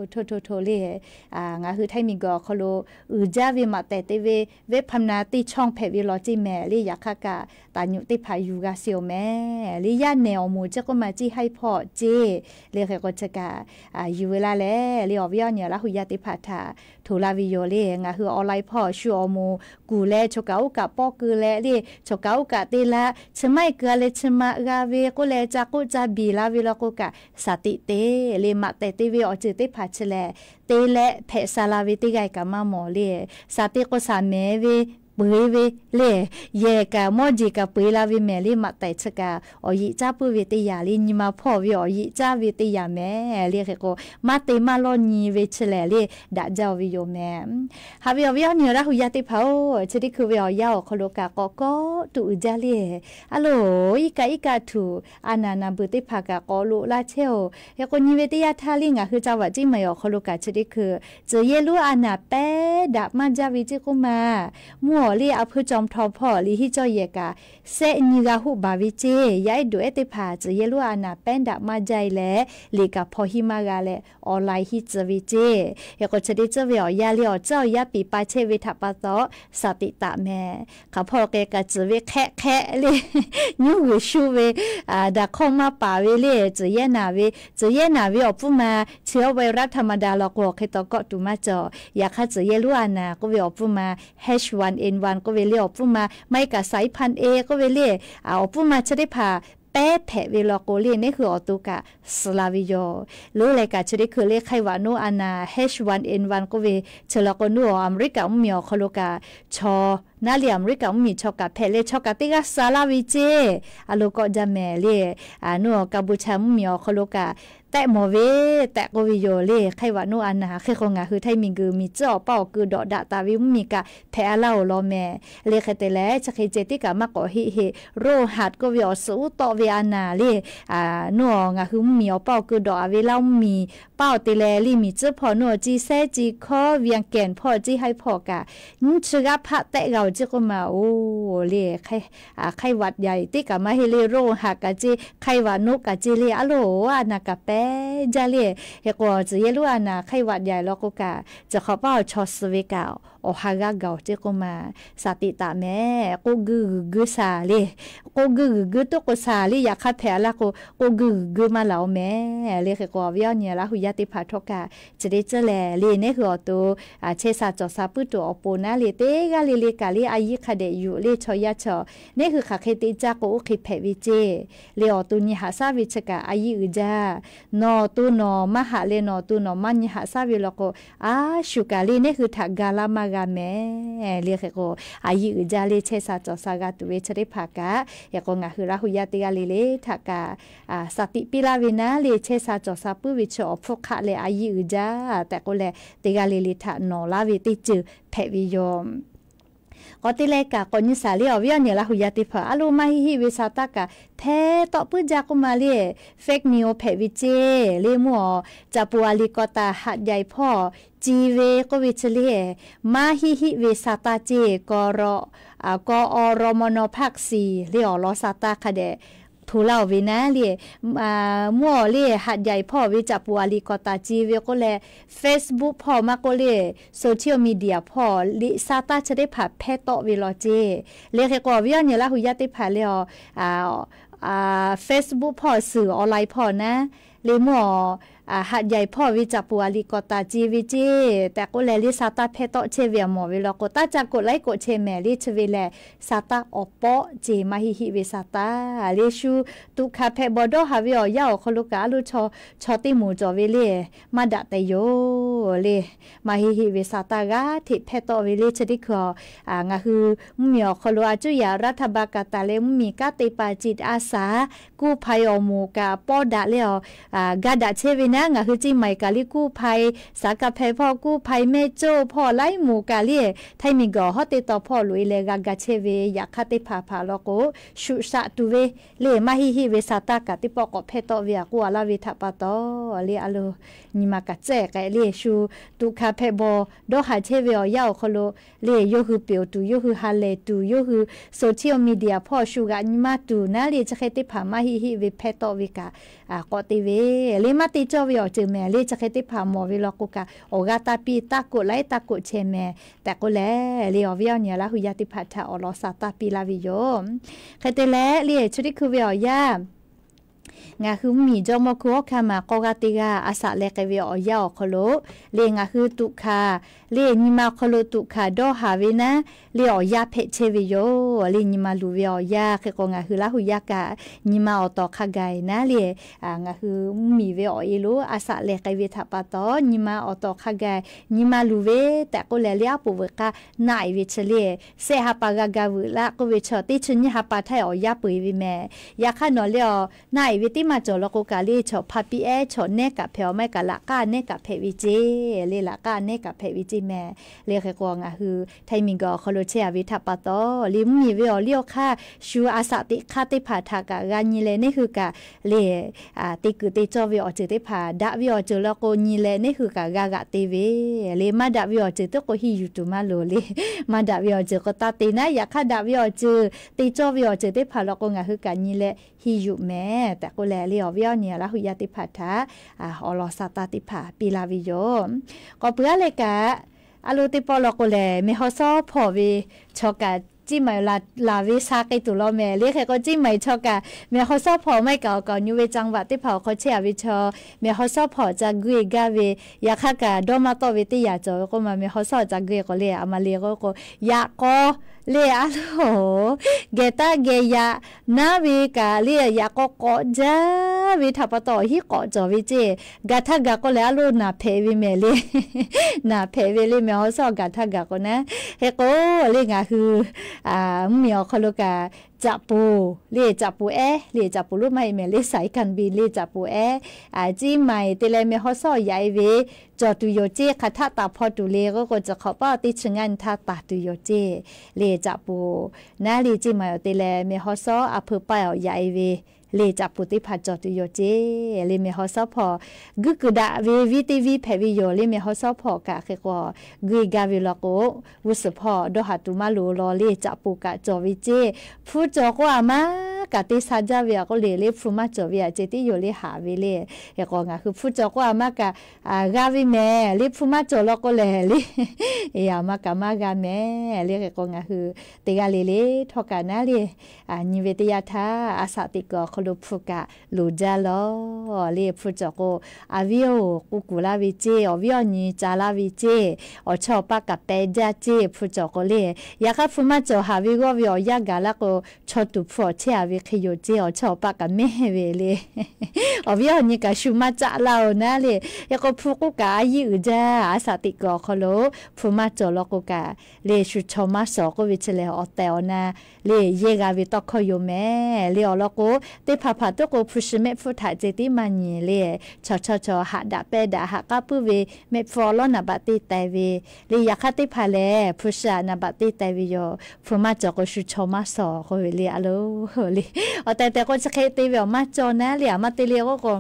hto hto hto le ngaˬ hui Htaiˇ miˬguiˬ awˬ hk'aw lo uiˍ jaˇ ve maꞈ tehˬ te ve เว็บพนัน teˇ chawˇ hpehꞈ ve law ceˇ mehˍ. Le yaꞈ hk'aˇ kaꞈ taˍ nyuꞈ teˇ hpaˍ yuˬ g'a sheˍ awˬ mehˍ. Le yaˇ nehˬ awˬ moˍ ceˇ k'oˆ ma ciˇ haiˇ hpawˇ ceˇ le hk'e k'o chi kaꞈ yuˬ ve laˇ leh le awˬ viˉ awˬ nyi Laˇ hu yaˇ teˇ hpaˍ htaꞈ hto laˇ ve yoˬ le. Ngaˬ hui online hpawˇ shu awˬ moˍ kuˬ leh chaw kaꞈ oˇ kaꞈ pawˆ keu leh le chaw kaꞈ oˇ kaꞈ te la, chi maˇ heˆ keu a leh chi ma g'a ve k'oˆ leh ca k'oˆ ca biˬ la ve law k'o kaꞈ สติ teꞈ le maꞈ tehˬ te ve awˬ ceuˬ teˇ hpaˍ chi lehˬ te leh hpehꞈ sha la ve teˇ g'aˇ kaꞈ maˇ mawˬ le. สติ k'o shaˍ mehˍ ve peuˬ e ve le, yehˬ kaꞈ mawˇ jeˬ kaꞈ peu e la ve mehˍ le maꞈ tehˬ chi kaꞈ awˬ yiꞈ caˇ puiˉ ve teˇ yanˇ le nyi ma hpawˇ ve awˬ yiꞈ caˇ ve teˇ yanˇ mehˍ. Le hk'e k'o maˇ te maˇ lawˇ nyi ve chi lehˬ le daꞈ jaˇ ve yoˬ mehˍ. Haꞈ ve awˬ viˉ awˬ nyi Laˇ hu yaˇ teˇ hpaˍ-oˬ, chi teˇ hkui ve awˬ yanˇ awˬ hk'aw lo kaꞈ k'awꞈ kawˆ tuˬ uiˍ jaˇ le. A loˬ, iˉ kaˆ iˉ kaˆ htuꞈ a naˍ naˍ beuˬ teˇ hpaˍ kaꞈ k'awꞈ loꞈ la chehˇ-oˬ. Hk'e k'o nyi ve teˇ yanˇ htaˇ le ngaˬ hui ca vaꞈ ceˇ maˬ awˬ hk'aw lo kaꞈ chi teˇ hkui tcuhˬ yehˇ lonˉ a naˍ pehˉ daꞈ maˇ jaˇ ve ceˇ k'oˆ ma, mvuhˇ awˬ le a hpui caw htaw hpawˇ liꞈ hiˉ cawˇ yehˬ kaꞈ sehˆ nyi g'a hoˆ baˬ ve ceˇ. Yaˇ ehˉ doꞈ ehˉ teˇ hpaˍ tcuhˬ yehˇ lonˉ a naˍ pehˉ daꞈ maˇ jaˇ e leh liꞈ kaꞈ hpaw hiˉ maˇ g'a leh online hiˉ tcuh ve ceˇ. Hk'e k'o chi teˇ tcuhˉ ve awˬ yanˇ le awˬ tcuhˉ awˬ yanˇ piˍ pa chehˇ ve htaꞈ pa taw สติ taꞈ mehˍ. Hk'aˬ hpawˇ k'e kaꞈ tcuhˬ ve hk'ehˆ hk'ehˆ le, nyiˉ g'uiˬ shu ve, daꞈ hk'awˇ maˇ paˍ ve le tcuhˬ yehˇ naˍ ve, tcuhˬ yehˇ naˍ ve awˬ pfuhˇ ma chi awˬ ไวรัสธรรมดา law k'o hk'e taw kawˆ tuˬ maˇ cawˬ. Yaꞈ hk'aˇ tcuhˬ yehˇ lonˉ a naˍ k'oˆ ve awˬ pfuhˇ ma H one N one k'oˆ ve le awˬ pfuhˇ ma maˇ heˆ kaꞈ สายพันธุ์ A k'oˆ ve le awˬ pfuhˇ ma chi teˇ hpaˍ pehˉ hpehꞈ ve law k'o le neˉ hui awˬ to kaꞈ suh la ve yoˬ. Loˉ leh kaꞈ chi teˇ hkui le ไข้หวัดนก a naˍ H one N one k'oˆ ve chi law k'o nuˇ awˬ Aˍmeˍriˆkaꞈ mvuhˇmiˬ awˬ hk'aw lo kaꞈ chaw naˉ le Aˍmeˍriˆkaꞈ mvuhˇmiˬ chaw kaꞈ hpehꞈ leh chaw kaꞈ teˇ g'aˇ suh laˇ ve ceˇ. A lo kawˆ jaˇ mehˍ le, nuˇ awˬ Kaˍbuˍchaˍ mvuhˇmiˬ awˬ hk'aw lo kaꞈ tehˆ mawˬ ve tehꞈ k'oˆ ve yoˬ le. ไข้หวัดนก a naˍ hk'e k'o ngaˬ hui Htaiˇ miˬguiˬ miˬ tcuhˉ awˬ paˇ awˬ keu dawꞈ daꞈ taˍ ve mvuhˇmiˬ kaꞈ hpehꞈ a laˇ-oˬ law mehˍ. Le hk'e te leh chi hk'e ceh tiˉ kaꞈ maˇ k'awꞈ heˆ heˆ, โรคหัด k'oˆ ve awˬ suhˍ uˉ tawˆ ve a naˍ le nuˇ awˬ ngaˬ hui mvuhˇmiˬ awˬ paˇ awˬ keu dawꞈ a ve Laˇ mvuhˇmiˬ paˇ awˬ te leh le miˬ tcuhˉ hpawˇ nuˇ awˬ ciˇ sehˉ ciˇ hkawˉ เวียงแก่น hpawˇ ciˇ haiˇ hpawˇ kaꞈ nyiˇ chi g'aˇ hpaˆ tehˆ g'a-oˬ ceˇ k'oˆ ma-oˬ le. ไข้หวัดใหญ่ tiˉ kaꞈ maˇ heˆ le โรคหัด kaꞈ ceˇ ไข้หวัดนก kaꞈ ceˇ le a loˬ a naˍ kaꞈ pehˉ jaˇ le. Hk'e k'o tcuhˬ yehˇ lonˉ a naˍ ไข้หวัดใหญ่ law k'o kaꞈ cawˬ hk'awꞈ paˇ awˬ chaw suh ve kaꞈ awˬ ha g'aˇ gaˬ-oˬ ceˇ k'oˆ ma สติ taꞈ mehˍ. K'oˆ guiˇ g'uiˬ guiˇ shaˍ le, k'oˆ guiˇ g'uiˬ guiˇ toˆ k'o shaˍ le yaꞈ hk'aˇ hpehꞈ a laˇ k'o k'oˆ guiˇ g'uiˬ guiˇ maˇ laˬ-oˬ mehˍ. Le hk'e k'o awˬ viˉ awˬ nyi Laˇ hu yaˇ teˇ hpaˍ htawˇ kaꞈ chi teˇ ceuˬ lehˬ le neˉ hui awˬ to chehˇ sha cawˬ sha puiˉ tuˬ awˬ pon naˉ le teˇ g'aˇ le le kaꞈ le a yiˇ hk'a dehꞈ yuˬ le chaw yaˇ chaw neˉ hui hk'aˬ hk'e te caˇ k'o oˇ hk'e hpehꞈ ve ceˇ. Le awˬ to nyi haꞈ shaˉ ve chi kaꞈ a yiˇ uiˍ jaˇ. Nawˬ awˬ to nawˬ maˇ haꞈ leh nawˬ awˬ to nawˬ maˇ nyi haꞈ shaˉ ve law k'o a shu kaꞈ le neˉ hui htaꞈ ga laˇ maˇ g'a mehˍ. Le hk'e k'o a yiˇ uiˍ jaˇ le chehˇ sha cawˬ sha g'a tuˬ ve chi teˇ hpaˍ kaꞈ hk'e k'o ngaˬ hui Laˇ hu yaˇ teˇ g'aˇ le le htaꞈ kaꞈ สติ piˇ laˇ ve naˉ le chehˇ sha cawˬ sha puiˉ ve chi awˬ hpfuhˇ hk'aˆ leh a yiˇ uiˍ jaˇ tehꞈ k'oˆ leh teˇ g'aˇ le le htaꞈ nawˬ laˇ ve teˇ ceuˬ hpehꞈ ve yoˬ. K'awꞈ te leh kaꞈ k'awꞈ nyi shaˍ le awˬ viˉ awˬ nyi Laˇ hu yaˇ teˇ hpaˍ a loˬ maˇ heˆ heˆ ve sha taˇ kaꞈ hpehˇ tawˆ puiˉ jaˇ k'oˆ ma le fake news hpehꞈ ve ceˇ. Le mvuhˇ awˬ caꞈ pu a li kaw taˍ หาดใหญ่ hpawˇ ci ve k'oˆ ve chi le maˇ heˆ heˆ ve sha taˇ ceˇ. Kaw aw raw maw naw hpaˆ shiˍ le awˬ lawn sha taˇ hk'a dehꞈ hto laˇ-oˬ ve naˉ le mvuhˇ awˬ le หาดใหญ่ hpawˇ ve caꞈ pu a li kaw taˍ ci ve k'oˆ leh Facebook hpawˇ maˇ k'oˆ le social media hpawˇ liꞈ sha taˇ chi teˇ hpaˍ hpehˇ tawˆ ve law ceˇ. Le hk'e k'o awˬ viˉ awˬ nyi Laˇ hu yaˇ teˇ hpaˍ le a Facebook hpawˇ suhˍ online hpawˇ naˉ le mvuhˇ awˬ haꞈ jaiˬ hpawˇ ve caꞈ poˍ a liꞈ k'awꞈ taˍ ce ve ceˇ tehꞈ k'oˆ leh, le sa taˇ hpehˇ tawˆ chehˇ ve a mawˬ ve law k'o, taˇ caˇ koꞈ laiˉ koꞈ chehˇ mehˍ le chi ve lehˬ, sa taˇ awˬ pawˆ ce maˇ heˆ heˆ ve sa taˇ le shu tuꞈ hkanˍ hpehꞈ bawˬ dawˇ haˍ ve awˬ yanˇ awˬ hk'aw lo kaꞈ a loˇ chaw, chaw teˇ moˍ cawˬ ve le maˇ daꞈ tehꞈ yoˬ le. Maˇ heˆ heˆ ve sa taˇ g'aˇ hteꞈ hpehˇ tawˆ ve le chi teˇ hkui a, ngaˬ hui mvuhˇmiˬ awˬ hk'aw lo a cuˇ yaꞈ raˇ htaˇ ba kaꞈ taˍ leh mvuhˇmiˬ kanˉ te paˍ ciˍ a saˍ kuˇ hpaˍ awˬ moˍ kaꞈ pawˇ daꞈ leh a, ga daꞈ chehˇ ve naˉ ngaˬ hui Ceˇ maiˍ kaꞈ le kuˇ hpaˍ, saˍ kaˍ hpehꞈ hpawˇ kuˇ hpaˍ mehˇ coˇ hpawˇ laiˉ moˍ kaꞈ le Htaiˇ miˬ guiˬ awˬ hawˉ teˇ taw hpawˇ loꞈ e leh g'a ga chehˇ ve yaꞈ hk'aˇ teˇ hpaˍ hpaˍ law k'o, shuꞈ shaꞈ tuˬ ve le maˇ heˆ heˆ ve sa taˇ kaꞈ teˇ pawˆ k'awꞈ hpehˇ tawˆ ve a k'oˆ a laˇ ve htaꞈ pa taw le a lo nyi ma kaꞈ tcuhˉ k'ai le shu tuꞈ hkanˍ hpehꞈ bawˬ dawˇ haˍ chehˇ ve awˬ yanˇ awˬ hk'aw lo le yawˇ hui peꞈ tuˬ, yawˇ hui ha lehˬ tuˬ, yawˇ hui social media hpawˇ shu g'aꞈ nyi maˇ tuˬ naˉ le chi hk'e teˇ hpaˍ maˇ heˆ heˆ ve hpehˇ tawˆ ve kaꞈ k'awꞈ te ve le maˇ te cawˇ ve awˬ ceuˬ mehˍ le chi hk'e teˇ hpaˍ mawˬ ve law k'o kaꞈ awˬ g'aˇ taˇ piˇ taˇ koꞈ laiˉ taˇ koꞈ chehˇ mehˍ tehꞈ k'oˆ leh le awˬ viˉ awˬ nyi Laˇ hu yaˇ teˇ hpaˍ htaꞈ awˬ lawn sa taˇ piˇ laˇ ve yoˬ. Hk'e te leh le chi teˇ hkui ve awˬ yanˇ ngaˬ hui mvuhˇmiˬ jawˇmawˇ hkui hawˉ hkanˇ maˬ k'awˇ g'aˇ teˇ g'aˇ a shaꞈ leh k'ai ve awˬ yanˇ awˬ hk'aw lo le ngaˬ hui tuꞈ hkanˍ le nyi ma awˬ hk'aw lo tuꞈ hkanˍ dawˇ haˍ ve naˉ le awˬ yanˇ hpehꞈ chehˇ ve yoˬ. Le nyi ma luˬ ve awˬ yanˇ hk'e k'o ngaˬ hui Laˇ hu yaˇ kaꞈ nyi ma awˬ tawˍ hk'a gaˬ naˉ le ngaˬ hui mvuhˇmiˬ ve awˬ e lo a shaꞈ leh k'ai ve htaꞈ pa taw nyi ma awˬ tawˍ hk'a gaˬ nyi ma luˬ ve tehꞈ k'oˆ leh le aˉ poꞈ veuꞈ k'aˇ naˆ e ve chi le sehˆ ha pa g'a ga veuꞈ laˇ k'oˆ ve chaw teˇ chi nyiˇ ha pa htaˇ awˬ yanˇ peu eˬ ve mehˍ. Yaꞈ hk'aˇ nawˬ le awˬ naˆ e ve teˇ maˇ cawˬ law k'o kaꞈ le chaw hpa piˇ ehˉ chaw nehˉ kaꞈ hpehꞈ awˬ maˇ kaꞈ laꞈ k'aˇ nehˉ kaꞈ hpehꞈ ve ceˇ le laꞈ k'aˇ nehˉ kaꞈ hpehꞈ ve ceˇ mehˍ. Le hk'e k'o ngaˬ hui Htaiˇ miˬ guiˬ awˬ hk'aw lo chehˇ a ve htaꞈ pa taw le mvuhˇmiˬ ve awˬ liˇ awˬ hk'aˇ shu a shaꞈ teꞈ hk'aˇ teˇ hpaˍ htaꞈ kaꞈ g'a nyi leh neˇ hui kaꞈ le te kuiˬ te cawˇ ve awˬ ceuˬ teˇ hpaˍ daꞈ ve awˬ ceuˬ law k'o nyi leh neˇ hui kaꞈ g'a g'aꞈ te ve le maˇ daꞈ ve awˬ ceuˬ teˇ k'o hiˇ yuˬ tuˬ maˇ loˍ le maˇ daꞈ ve awˬ ceuˬ k'o taˇ te naˉ yaꞈ hk'aˇ daꞈ ve awˬ ceuˬ te cawˇ ve awˬ ceuˬ teˇ hpaˍ law k'o ngaˬ hui kaꞈ nyi leh hiˇ yuˬ mehˍ tehꞈ k'oˆ leh le awˬ viˉ awˬ nyi Laˇ hu yaˇ teˇ hpaˍ htaꞈ awˬ lawn sa taˇ teˇ hpaˍ piˇ laˇ ve yoˬ. K'awꞈ peuˬ aˉ leh kaꞈ a lo teˇ pawˆ law k'o lehˬ mehˬ haw shawˉ hpawˇ ve chaw kaꞈ Ceˇ maiˍ laˬ ve sha k'ai tuˬ law mehˍ le hk'e k'o Ceˇ maiˍ chaw kaꞈ mehˬ haw shawˉ hpawˇ maˇ heˆ kaꞈ awˬ kaˍ awˬ nyi ve caˇ vaꞈ teˇ hpaˍ awˬ hk'aw chehˇ a ve chaw mehˬ haw shawˉ hpawˇ ca guˇ e gaˇ ve yaꞈ hk'aˇ kaꞈ dawˇ maˇ tawˆ ve teˇ yanˇ cawˬ ve k'oˆ ma mehˬ haw shawˉ ca guˇ e k'o le a ma le k'o yaꞈ k'aw le a loˬ geh taˇ geh yaꞈ naˉ ve kaꞈ le yaꞈ k'aw k'awꞈ jaˇ ve htaꞈ pa taw awˬ hinˉ k'awꞈ cawˬ ve ceˇ. Gaˬ htaˇ gaˬ k'o lehˬ a loˬ naˬ hpehꞈ ve mehˍ le naˬ hpehꞈ ve le mehˬ haw shawˉ gaˬ htaˇ gaˬ k'o naˉ. Hk'e k'o le ngaˬ hui mvuhˇmiˬ awˬ hk'aw lo kaꞈ caꞈ poˍ le caꞈ poˍ ehˉ le caꞈ poˍ lonˉ maˇ heˆ mehˍ le saiˍ kanˍ biˬ le caꞈ poˍ ehˉ Ceˇ maiˍ te leh mehˬ haw shawˉ yaꞈ e ve cawˬ tuˬ yoˬ ceˇ. Hk'aˬ htaˆ taˍ hpawˇ tuˬ le k'oˆ k'o tcuh hk'awꞈ paˉ teˇ chi ngaˇ nyi htaˇ taˍ tuˬ yoˬ ceˇ. Le caꞈ poˍ naˉ le Ceˇ maiˍ awˬ te leh mehˬ haw shawˉ a hpeu paˇ awˬ yaꞈ e ve le caꞈ poˍ teˇ hpaˍ cawˬ tuˬ yoˬ ceˇ. Le mehˬ haw shawˉ hpawˇ guˇ kuiˬ daꞈ ve viˉ teˇ viˉ hpehꞈ ve yoˬ. Le mehˬ haw shawˉ hpawˇ kaꞈ hk'e k'o guˇ e gaˇ ve law k'o g'uˇ suhˍ hpawˇ dawˇ haˍ tuˬ maˇ loˍ law le caꞈ poˍ kaꞈ cawˬ ve ceˇ. Hpu cawˬ k'o a maˇ kaꞈ te sha jaˇ ve a k'oˆ le le hpu maˇ cawˬ ve a ceh tiˉ yoˬ le haˍ ve le. Hk'e k'o ngaˬ hui hpu cawˬ k'o a maˇ kaꞈ g'a ve mehˍ le hpu maˇ cawˬ law k'o lehˬ le a maˇ kaꞈ maˇ g'a mehˍ le. Hk'e k'o ngaˬ hui teˇ g'aˇ le le htawˇ kaꞈ naˉ le nyi ve teˇ yanˇ htaˇ a shaꞈ teꞈ kuiˬ awˬ hk'aw lo hpu kaꞈ loˍ jaˇ law le hpu cawˬ k'o a viˉ oˬ k'oˆ kuˬ laˇ ve ceˇ awˬ viˉ awˬ nyi ca laˇ ve ceˇ awˬ chawˇ awˬ paˇ kaꞈ pehꞈ jaˇ ceˇ hpu cawˬ k'o le. Yaꞈ hk'aˇ hpu maˇ cawˬ haˍ ve g'awˇ ve awˬ yanˇ gaˬ laˇ k'o chaw tuˬ hpu awˬ chehˇ a ve hk'e yoˬ ceˇ awˬ chawˇ awˬ paˇ kaꞈ mehˇ ve le awˬ viˉ awˬ nyi kaꞈ shu maˇ caˆ laˇ oˬ naˉ le. Hk'e k'o hpu k'oˆ kaꞈ a yiˇ uiˍ jaˇ a shaꞈ teꞈ kuiˬ awˬ hk'aw lo hpu maˇ cawˬ law k'o kaꞈ le shu chaw maˇ shawˍ k'oˆ ve chi lehˬ awˬ tehˬ awˬ na le yehˇ g'a ve tawˇ hkawˇ yoˬ mehˍ le. Awˬ lawn k'o teˇ hpaˍ hpaˍ tuˉ k'o hpu shi mehˆ hpfuhˇ htaꞈ ceh tiˉ maˇ nyi le. Chaw chaw chaw haꞈ daꞈ pehˇ daꞈ haꞈ k'aˉ puiˉ ve mehˆ hpfuhˇ awˬ lawˉ naˍ baꞈ te taiˍ ve le. Yaꞈ hk'aˇ teˇ hpaˍ lehˬ hpu shi haꞈ naˍ baꞈ te taiˍ ve yoˬ. Hpu maˇ cawˬ k'o shu chaw maˇ shawˍ k'oˆ ve le a lo le. Awˬ tehˬ tehˬ k'o chi hk'e te ve awˬ maˇ cawˬ naˉ le a maˇ te le k'oˆ k'o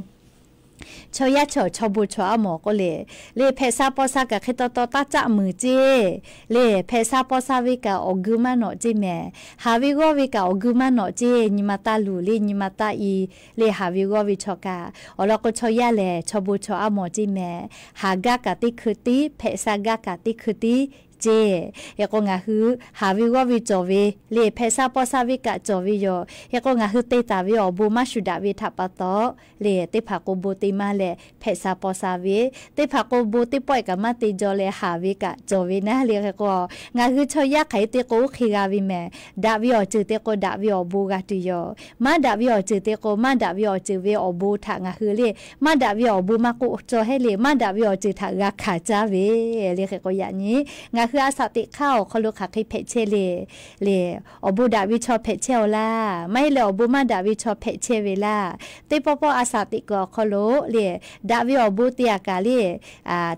chaw yaˇ chaw chaw bon chaw a mawˬ k'oˆ le, le hpehꞈ sha paw sha kaꞈ hk'e taw taw taˇ caˆ muiˬ ceˇ. Le hpehꞈ sha paw sha ve kaꞈ awˬ geu maˇ nawꞈ ceˇ mehˍ. Haˍ ve g'awˇ ve kaꞈ awˬ geu maˇ nawꞈ ceˇ. Nyi ma taˇ luˬ le nyi ma taˇ i. Le haˍ ve g'awˇ ve chaw kaꞈ awˬ lawn k'o chaw yaˇ lehˬ chaw bon chaw a mawˬ ceˇ mehˍ. Haˍ gaˇ kaꞈ teˇ hkui tiˉ hpehꞈ sha gaˇ kaꞈ teˇ hkui tiˉ ceˇ. Hk'e k'o ngaˬ hui haˍ ve g'awˇ ve cawˬ ve le, hpehꞈ sha paw sha ve kaꞈ cawˬ ve yoˬ. Hk'e k'o ngaˬ hui te taˍ ve awˬ bon maˇ shu daꞈ ve htaꞈ pa taw le, teˇ hpaˍ k'o bon te maˇ leh hpehꞈ sha paw sha ve, teˇ hpaˍ k'o bon teˇ pawˆ kaꞈ maˇ te jaw leh haˍ ve kaꞈ cawˬ ve naˉ le. Hk'e k'o ngaˬ hui chaw yaˇ hk'aˬ hk'e te k'o oˇ hk'e g'a ve mehˍ. Daꞈ ve awˬ ceuˬ te k'o daꞈ ve awˬ bon g'a tuˬ yoˬ. Maˇ daꞈ ve awˬ ceuˬ te k'o maˇ daꞈ ve awˬ ceuˬ ve awˬ bon htaꞈ ngaˬ hui le, maˇ daꞈ ve awˬ bon maˇ k'oˆ cawˇ heˆ le, maˇ daꞈ ve awˬ ceuˬ htaꞈ g'a hkanˍ caˇ ve le. Hk'e k'o yaꞈ nyi ngaˬ hui a shaꞈ teꞈ hk'aˇ awˬ hk'aw lo hk'aˬ hk'e hpehꞈ chehˇ le. Le, awˬ bon daꞈ ve chaw hpehꞈ chehˇ-aw laˇ, maˇ heˆ leh awˬ bon maˇ daꞈ ve chaw hpehꞈ chehˇ ve laˇ. Teˇ pawˆ pawˆ a shaꞈ teꞈ kuiˬ awˬ hk'aw lo le, daꞈ ve awˬ bon te-a kaꞈ le,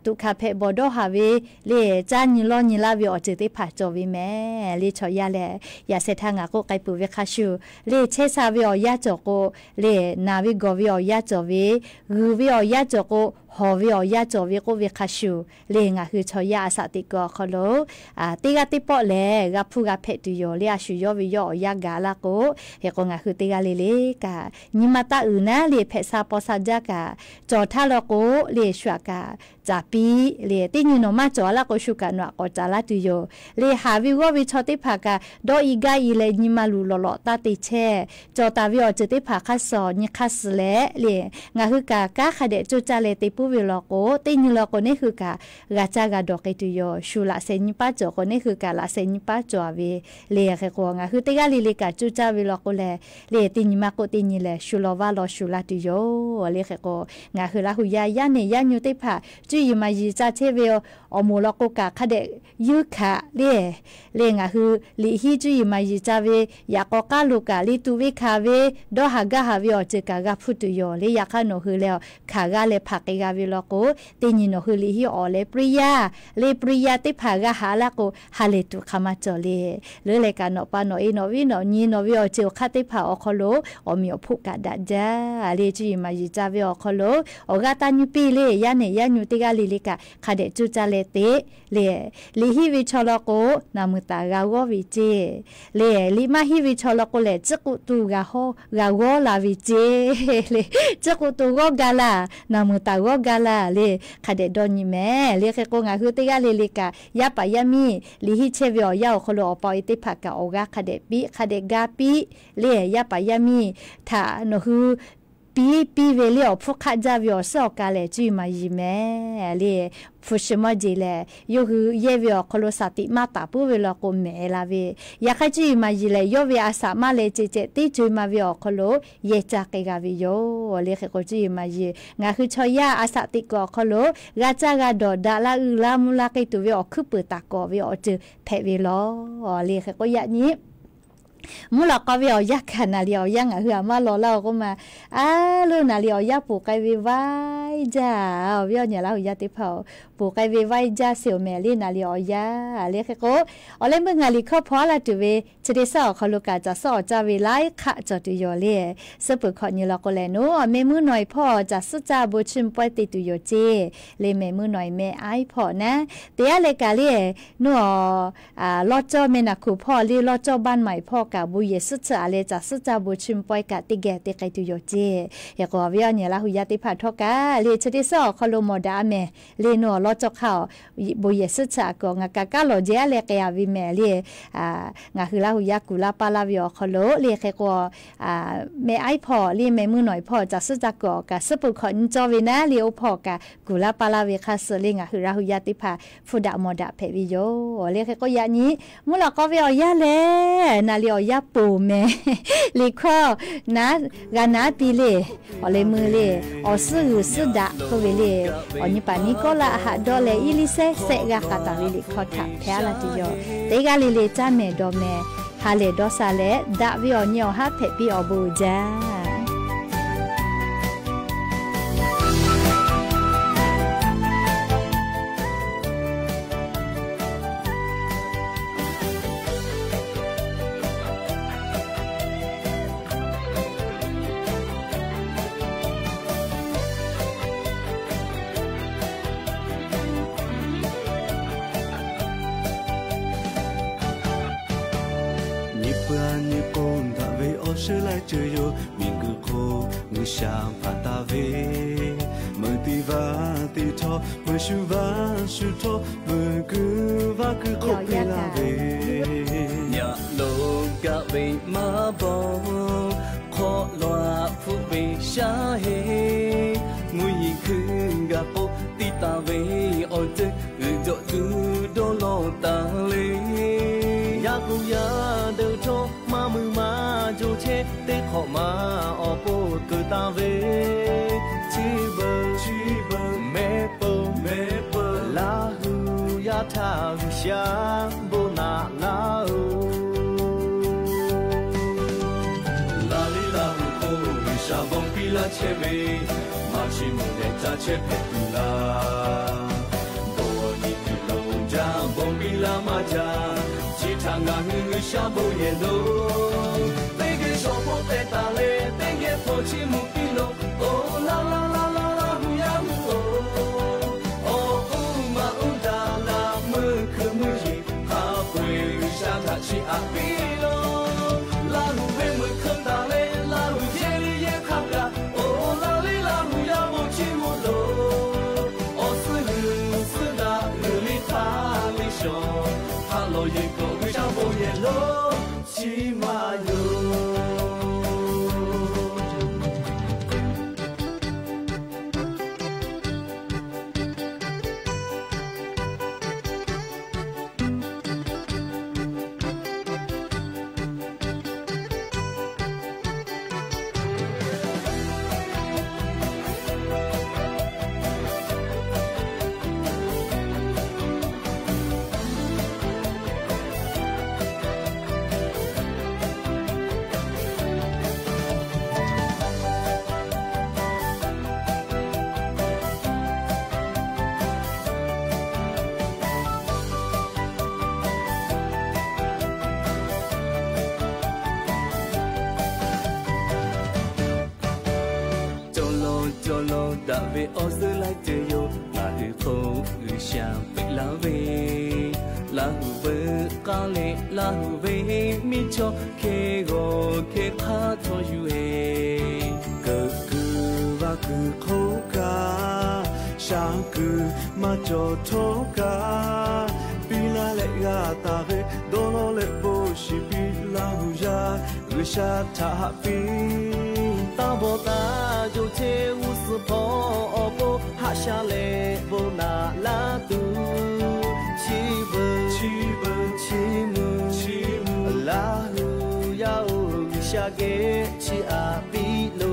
tuꞈ hkanˍ hpehꞈ bawˬ dawˇ haˍ ve le, caˇ nyi lawˇ nyi laˇ ve awˬ ceuˬ teˇ hpaˍ cawˬ ve mehˍ le. Chaw yaˇ lehˬ, yaꞈ sheh htaˇ ngaˬ k'oˆ k'ai peuˬ ve hk'a shuˍ le, chehˇ sha ve awˬ yanˇ cawˬ k'o le, naˬ ve gawˬ ve awˬ yanˇ cawˬ ve, g'uiˬ ve awˬ yanˇ cawˬ k'o, hawˬ ve awˬ yanˇ cawˬ ve k'oˆ ve hk'a shuˍ le, ngaˬ hui chaw yaˇ a shaꞈ teꞈ kuiˬ awˬ hk'aw lo teˇ g'aˇ teˇ pawˆ lehˬ g'a hpuˇ g'a hpehꞈ tuˬ yoˬ le. A shu yawˇ ve yawˇ awˬ yanˇ gaˬ laˇ k'o, hk'e k'o ngaˬ hui teˇ g'aˇ le le kaꞈ nyi ma taˇ uiˍ naˉ le, hpehꞈ sha paw sha jaˇ kaꞈ cawˬ htaˇ law k'o le, shu aꞈ kaꞈ caˍ piˇ le. Teˇ nyi nawˬ maˇ cawˬ laˇ k'o, shu kaꞈ nawˬ aꞈ k'awꞈ caˍ laˇ tuˬ yoˬ le. Haˍ ve g'awˇ ve chaw teˇ hpaˍ kaꞈ dawˇ i gaˇ i leh nyi ma luˬ lawꞈ lawꞈ taˇ te chehˇ. Cawˬ taˍ ve awˬ ceuˬ teˇ hpaˍ hk'aˇ suh nyi hk'aˇ suh leh le, ngaˬ hui kaꞈ kanˉ hk'a dehꞈ coˇ caˇ leh te puiˉ ve law k'o, teˇ nyi law k'o neˇ hui kaꞈ g'a caˇ g'a dawˬ k'ai tuˬ yoˬ. Shu laꞈ sheh nyi paˉ cawˬ k'o, neˇ hui kaꞈ laꞈ sheh nyi paˉ cawˬ-a ve le. Hk'e k'o ngaˬ hui teˇ g'aˇ le le kaꞈ coˇ caˇ ve law k'o lehˬ le, teˇ nyi maˇ k'oˆ teˇ nyi lehˬ shu law vaˇ law shu laˇ tuˬ yoˬ le. Hk'e k'o ngaˬ hui Laˇ hu yaˇ yaˇ nehˬ yaˇ nyu teˇ hpaˍ cuˇ yiˍ maˍ yiˍ ca chehˇ ve awˬ moˍ law k'o kaꞈ hk'a dehꞈ yuˇ hkanˍ le. Le ngaˬ hui liꞈ hiˉ cuˇ yiˍ maˍ yiˍ ca ve yaꞈ k'aw k'aˉ lo kaꞈ le, tuꞈ ve hkanˍ ve, dawˇ haˍ gaˇ haˍ ve awˬ ceuˬ kaꞈ g'a hpuˇ tuˬ yoˬ le. Yaꞈ hk'aˇ nawˬ hui lehˬ hkanˍ g'aˇ leh hpanˍ k'ai g'a ve law k'o, teˇ nyi nawˬ hui liꞈ hiˉ awˬ leh ပရိယတ် le, ပရိယတ် teˇ hpaˍ g'a haꞈ laˇ k'o, ha lehˬ tuˬ hk'a maˇ cawˬ le. Leuˉ leh kaꞈ nawˬ pa nawˬ e nawˬ viˉ nawˬ nyi nawˬ ve awˬ ceuˬ awˬ hk'aˇ teˇ hpaˍ awˬ hk'aw lo awˬ meꞈ awˬ hponˇ kaꞈ daꞈ jaˇ le. Cuˇ yiˍ maˍ yiˍ ca ve awˬ hk'aw lo awˬ g'aˇ taˇ nyi piˇ le. Yaˇ nehˬ yaˇ nyu teˇ g'aˇ le le kaꞈ hk'a dehꞈ coˇ caˇ leh te le. Liꞈ hiˉ ve chaw law k'o, naˬ muiˬ taˍ g'a g'awˇ ve ceˇ le. Liꞈ maˇ hiˉ ve chaw law k'o lehˬ, ciˉ k'oˆ tu g'a g'awˇ la ve ceˇ le. Ciˉ k'oˆ tu g'awˇ gaˇ laˇ, naˬ muiˬ taˍ g'awˇ gaˇ laˇ le. Hk'a dehꞈ dawˇ nyi mehˍ le. Hk'e k'o ngaˬ hui teˇ g'aˇ le le kaꞈ yaˇ paˍ yaˇ miˇ liꞈ hiˉ chehˇ ve awˬ yanˇ awˬ hk'aw lo awˬ pa awˬ e teˇ hpaˍ kaꞈ awˬ g'aˇ hk'a dehꞈ piˇ, hk'a dehꞈ ga piˇ le. Yaˇ paˍ yaˇ miˇ htaꞈ nawˬ hui piˇ piˇ ve le, awˬ hpfuhˇ hk'aˆ jaˇ ve awˬ suhˉ awˬ ka lehˬ cuˇ yiˍ maˍ yiˍ mehˍ le. Hpu shi mawˇ jeˬ lehˬ yawˇ hui yehˇ ve awˬ hk'aw lo shaˍ tiꞈ maˇ taˍ puiˉ ve law k'o mehˍ la ve. Yaꞈ hk'aˇ cuˇ yiˍ maˍ yiˍ lehˬ yawˇ ve a shaꞈ maˇ leh ceh ceh teˇ co-e ma ve awˬ hk'aw lo yehˇ caˇ k'ai g'a ve yoˬ le. Hk'e k'o cuˇ yiˍ maˍ yiˍ ngaˬ hui chaw yaˇ a shaꞈ teꞈ kuiˬ awˬ hk'aw lo g'a caˇ g'a dawˬ daꞈ laˇ uiˍ laˇ mvuh laˇ k'ai tuˬ ve awˬ hkuiˉ puiˍ taˍ kawꞈ ve awˬ ceuˬ hpehꞈ ve law le. Hk'e k'o yaꞈ nyi mvuhˇ lawꞈ k'aw ve awˬ yanˇ hkanˍ naˍ riˍ awˬ yanˇ ngaˬ hui aꞈ maˇ law laˇ-o k'oˆ ma. A loˬ naˍ riˍ awˬ yanˇ ponˬ k'ai ve vaiˇ jaˇ. Awˬ viˉ awˬ nyi Laˇ hu yaˇ teˇ hpaˍ-oˬ, ponˬ k'ai ve vaiˇ jaˇ sheˍ-oˬ mehˍ le. Naˍ riˍ awˬ yanˇ le. Hk'e k'o awˬ leh meuˇ ngaˬ liꞈ hkawˇ hpaw-a laˇ tuˬ ve chi teˇ suhˉ awˬ hk'aw lo kaꞈ caˬ suhˉ awˬ caˇ ve laiˉ hk'aˆ cawˬ tuˬ yoˬ le. Suhˉ peuˬ hkawꞈ nyi law k'o lehˬ, nawˬ mehˍ muˇ nawˬ-e hpawˇ caˬ suhˉ caˇ bon chiˇ mvuh pawehˇ te tuˬ yoˬ ceˇ le. Mehˍ muˇ nawˬ-e mehˆ aiˉ hpawˇ naˉ te-a leh kaꞈ le, nawˬ lawˇ cawˇ meh naˬ hkoˍ hpawˇ le, lawˇ cawˇ บ้านใหม่ hpawˇ kaꞈ bon yehˬ suhˉ tsuhꞈ-a leh caˬ suhˉ caˇ bon chiˇ mvuh pawehˇ kaꞈ teˇ geh te k'ai tuˬ yoˬ ceˇ. Hk'e k'o awˬ viˉ awˬ nyi Laˇ hu yaˇ teˇ hpaˍ htawˇ kaꞈ le chi teˇ suhˉ awˬ hk'aw lo mawˬ daꞈ-a mehˍ le. Nawˬ lawˇ cawˇ hk'aˇ-oˬ, bon yehˬ suhˉ tsuhꞈ-a kuiˬ ngaˬ kaꞈ kaˉ lawˬ jehˬ-a leh k'ai-a ve mehˍ le. Ngaˬ hui Laˇ hu yaˇ kuˬ laˇ paˇ laˇ ve awˬ hk'aw lo le. Hk'e k'o mehˆ aiˉ hpawˇ le, mehˍ muˇ nawˬ-e hpawˇ caˬ suhˉ caˇ kuiˬ awˬ kaꞈ suhˉ peuˬ hkawꞈ nyi cawˇ ve naˉ le. Oˇ hpawˇ kaꞈ kuˬ laˇ paˇ laˇ ve hk'a suh le ngaˬ hui Laˇ hu yaˇ teˇ hpaˍ hpfuhˇ daꞈ mawˬ daꞈ hpehꞈ ve yoˬ le. Hk'e k'o yaꞈ nyi mvuhˇ lawꞈ k'aw ve awˬ yanˇ lehˬ naˍ riˍ awˬ yanˇ ponˬ mehˍ. Liꞈ hkawˇ naˉ g'a naˉ piˇ le. Awˬ leh meuˇ le, awˬ suhˉ g'uiˬ suhˉ daꞈ k'oˆ ve le. Awˬ nyi paˍ nyiˇ kawˆ laˇ haꞈ dawˇ leh iˉ liˇ sehˉ sehˆ g'a k'aꞈ taˍ ve liꞈ hkawˇ htaꞈ hpehˇ-a laˇ tuˬ yoˬ. Teˇ g'aˇ le le caˇ mehˍ dawˬ mehˍ, ha lehˬ dawˇ sha leh daꞈ ve awˬ nyi awˬ haˉ hpehꞈ piˇ awˬ bon uiˍ jaˇ. Nyi peuˬ nyi k'o, daꞈ ve awˬ shuˉ laiˉ ceuˬ yoˬ. Miˬguiˬ hk'oˆ G'uiˬsha hpanˍ taˍ ve, Meuꞈ teˇ vaˇ teˇ htawˇ, meuꞈ shu vaˇ shu htawˇ, meuꞈ kuiˬ vaˇ kuiˬ hk'oˆ piˇ laˇ ve, nyi lo kaꞈ ve maˇ bawˬ, hk'awꞈ law hpfuhˆ ve shaˉ heˆ. Mvuhˇ yeˬ hkui gaˬ k'o, tiˇ taˍ ve awˬ ceuˬ g'uiˬ jawꞈ tuˬ dawˇ law taˍ le. Yaˇ k'oˍ yaˇ deuꞈ htawˇ, maˇ mui maˇ jo chehˇ, teˇ hk'awꞈ ma awˬ pon keu taˍ ve, chi beuꞈ chi beuꞈ mehˆ peuˬ mehˆ peuˬ, Laˇ hu yaˇ htaꞈ G'uiˬsha bon naꞈ laˇ-oˬ. Laˇ liˇ Laˇ hu k'o, G'uiˬsha bon piˇ laˇ chehˇ ve, maˇ chi meuꞈ leh ca chehˇ hpehꞈ tuˬ laˇ. Bon nyi tuˬ lo jaˇ bon piˇ laˇ maˇ jaˇ, chi htaꞈ ngaˬ hui G'uiˬsha bon yehˬ lo. Teˇ geh shawˍ hpawˇ k'ai taˍ leh, teˇ geh hpawˇ chi mvuhˇ piˇ lo. Oˬ, laˇ laˇ laˇ laˇ, Laˇ hu yaˇ hu-oˬ, awˬ uˉ maˇ uˉ daꞈ laˇ, meuˇ hkui meuˇ yeˬ hk'a peu-eˬ G'uiˬsha htaꞈ chiˇ aꞈ piˇ lo. Laˇ hu ve meuꞈ hkeu taˍ leh, Laˇ hu yehˇ liˇ yehˇ hk'aˇ kaꞈ, oˬ, laˇ liˇ Laˇ hu yaˇ bon chiˇ mvuh lo. Awˬ suhˉ g'uiˬ suhˉ daꞈ g'uiˬ liˇ hk'aˇ liˇ shawˍ, ha lawˬ yeˬ k'awꞈ G'uiˬsha bon yehˬ lo, chi maˇ yoˬ. Cawˬ lawˬ cawˬ lawˬ daꞈ ve awˬ suhˉ laiˉ ceuˬ yoˬ. Ngaˬ hui hk'oˆ G'uiˬsha piˇ laˇ ve, Laˇ hu veuꞈ k'aˇ leh Laˇ hu ve miˇ chaw hk'e g'awˬ hk'e hk'aˇ chaw yuˬ-e. Keuꞈ kuiˬ vaˇ kuiˬ hk'oˆ kaꞈ, shaˉ kuiˬ maˇ cawˬ htawˇ kaꞈ, piˇ laˇ leh g'a taˍ ve dawˇ law leh bon shiˍ piˇ Laˇ hu yaˇ G'uiˬsha htaꞈ haꞈ piˇ. Taˇ bawˬ taˇ jo chehˇ g'uˇ suhˍ hpawˇ awˬ pon haꞈ sha leh bon naꞈ laˇ tuˬ, chi beuꞈ chi beuꞈ chi mvuh chi mvuh, Laˇ hu yaˇ-oˬ, G'uiˬsha geh chiˇ aꞈ piˇ lo.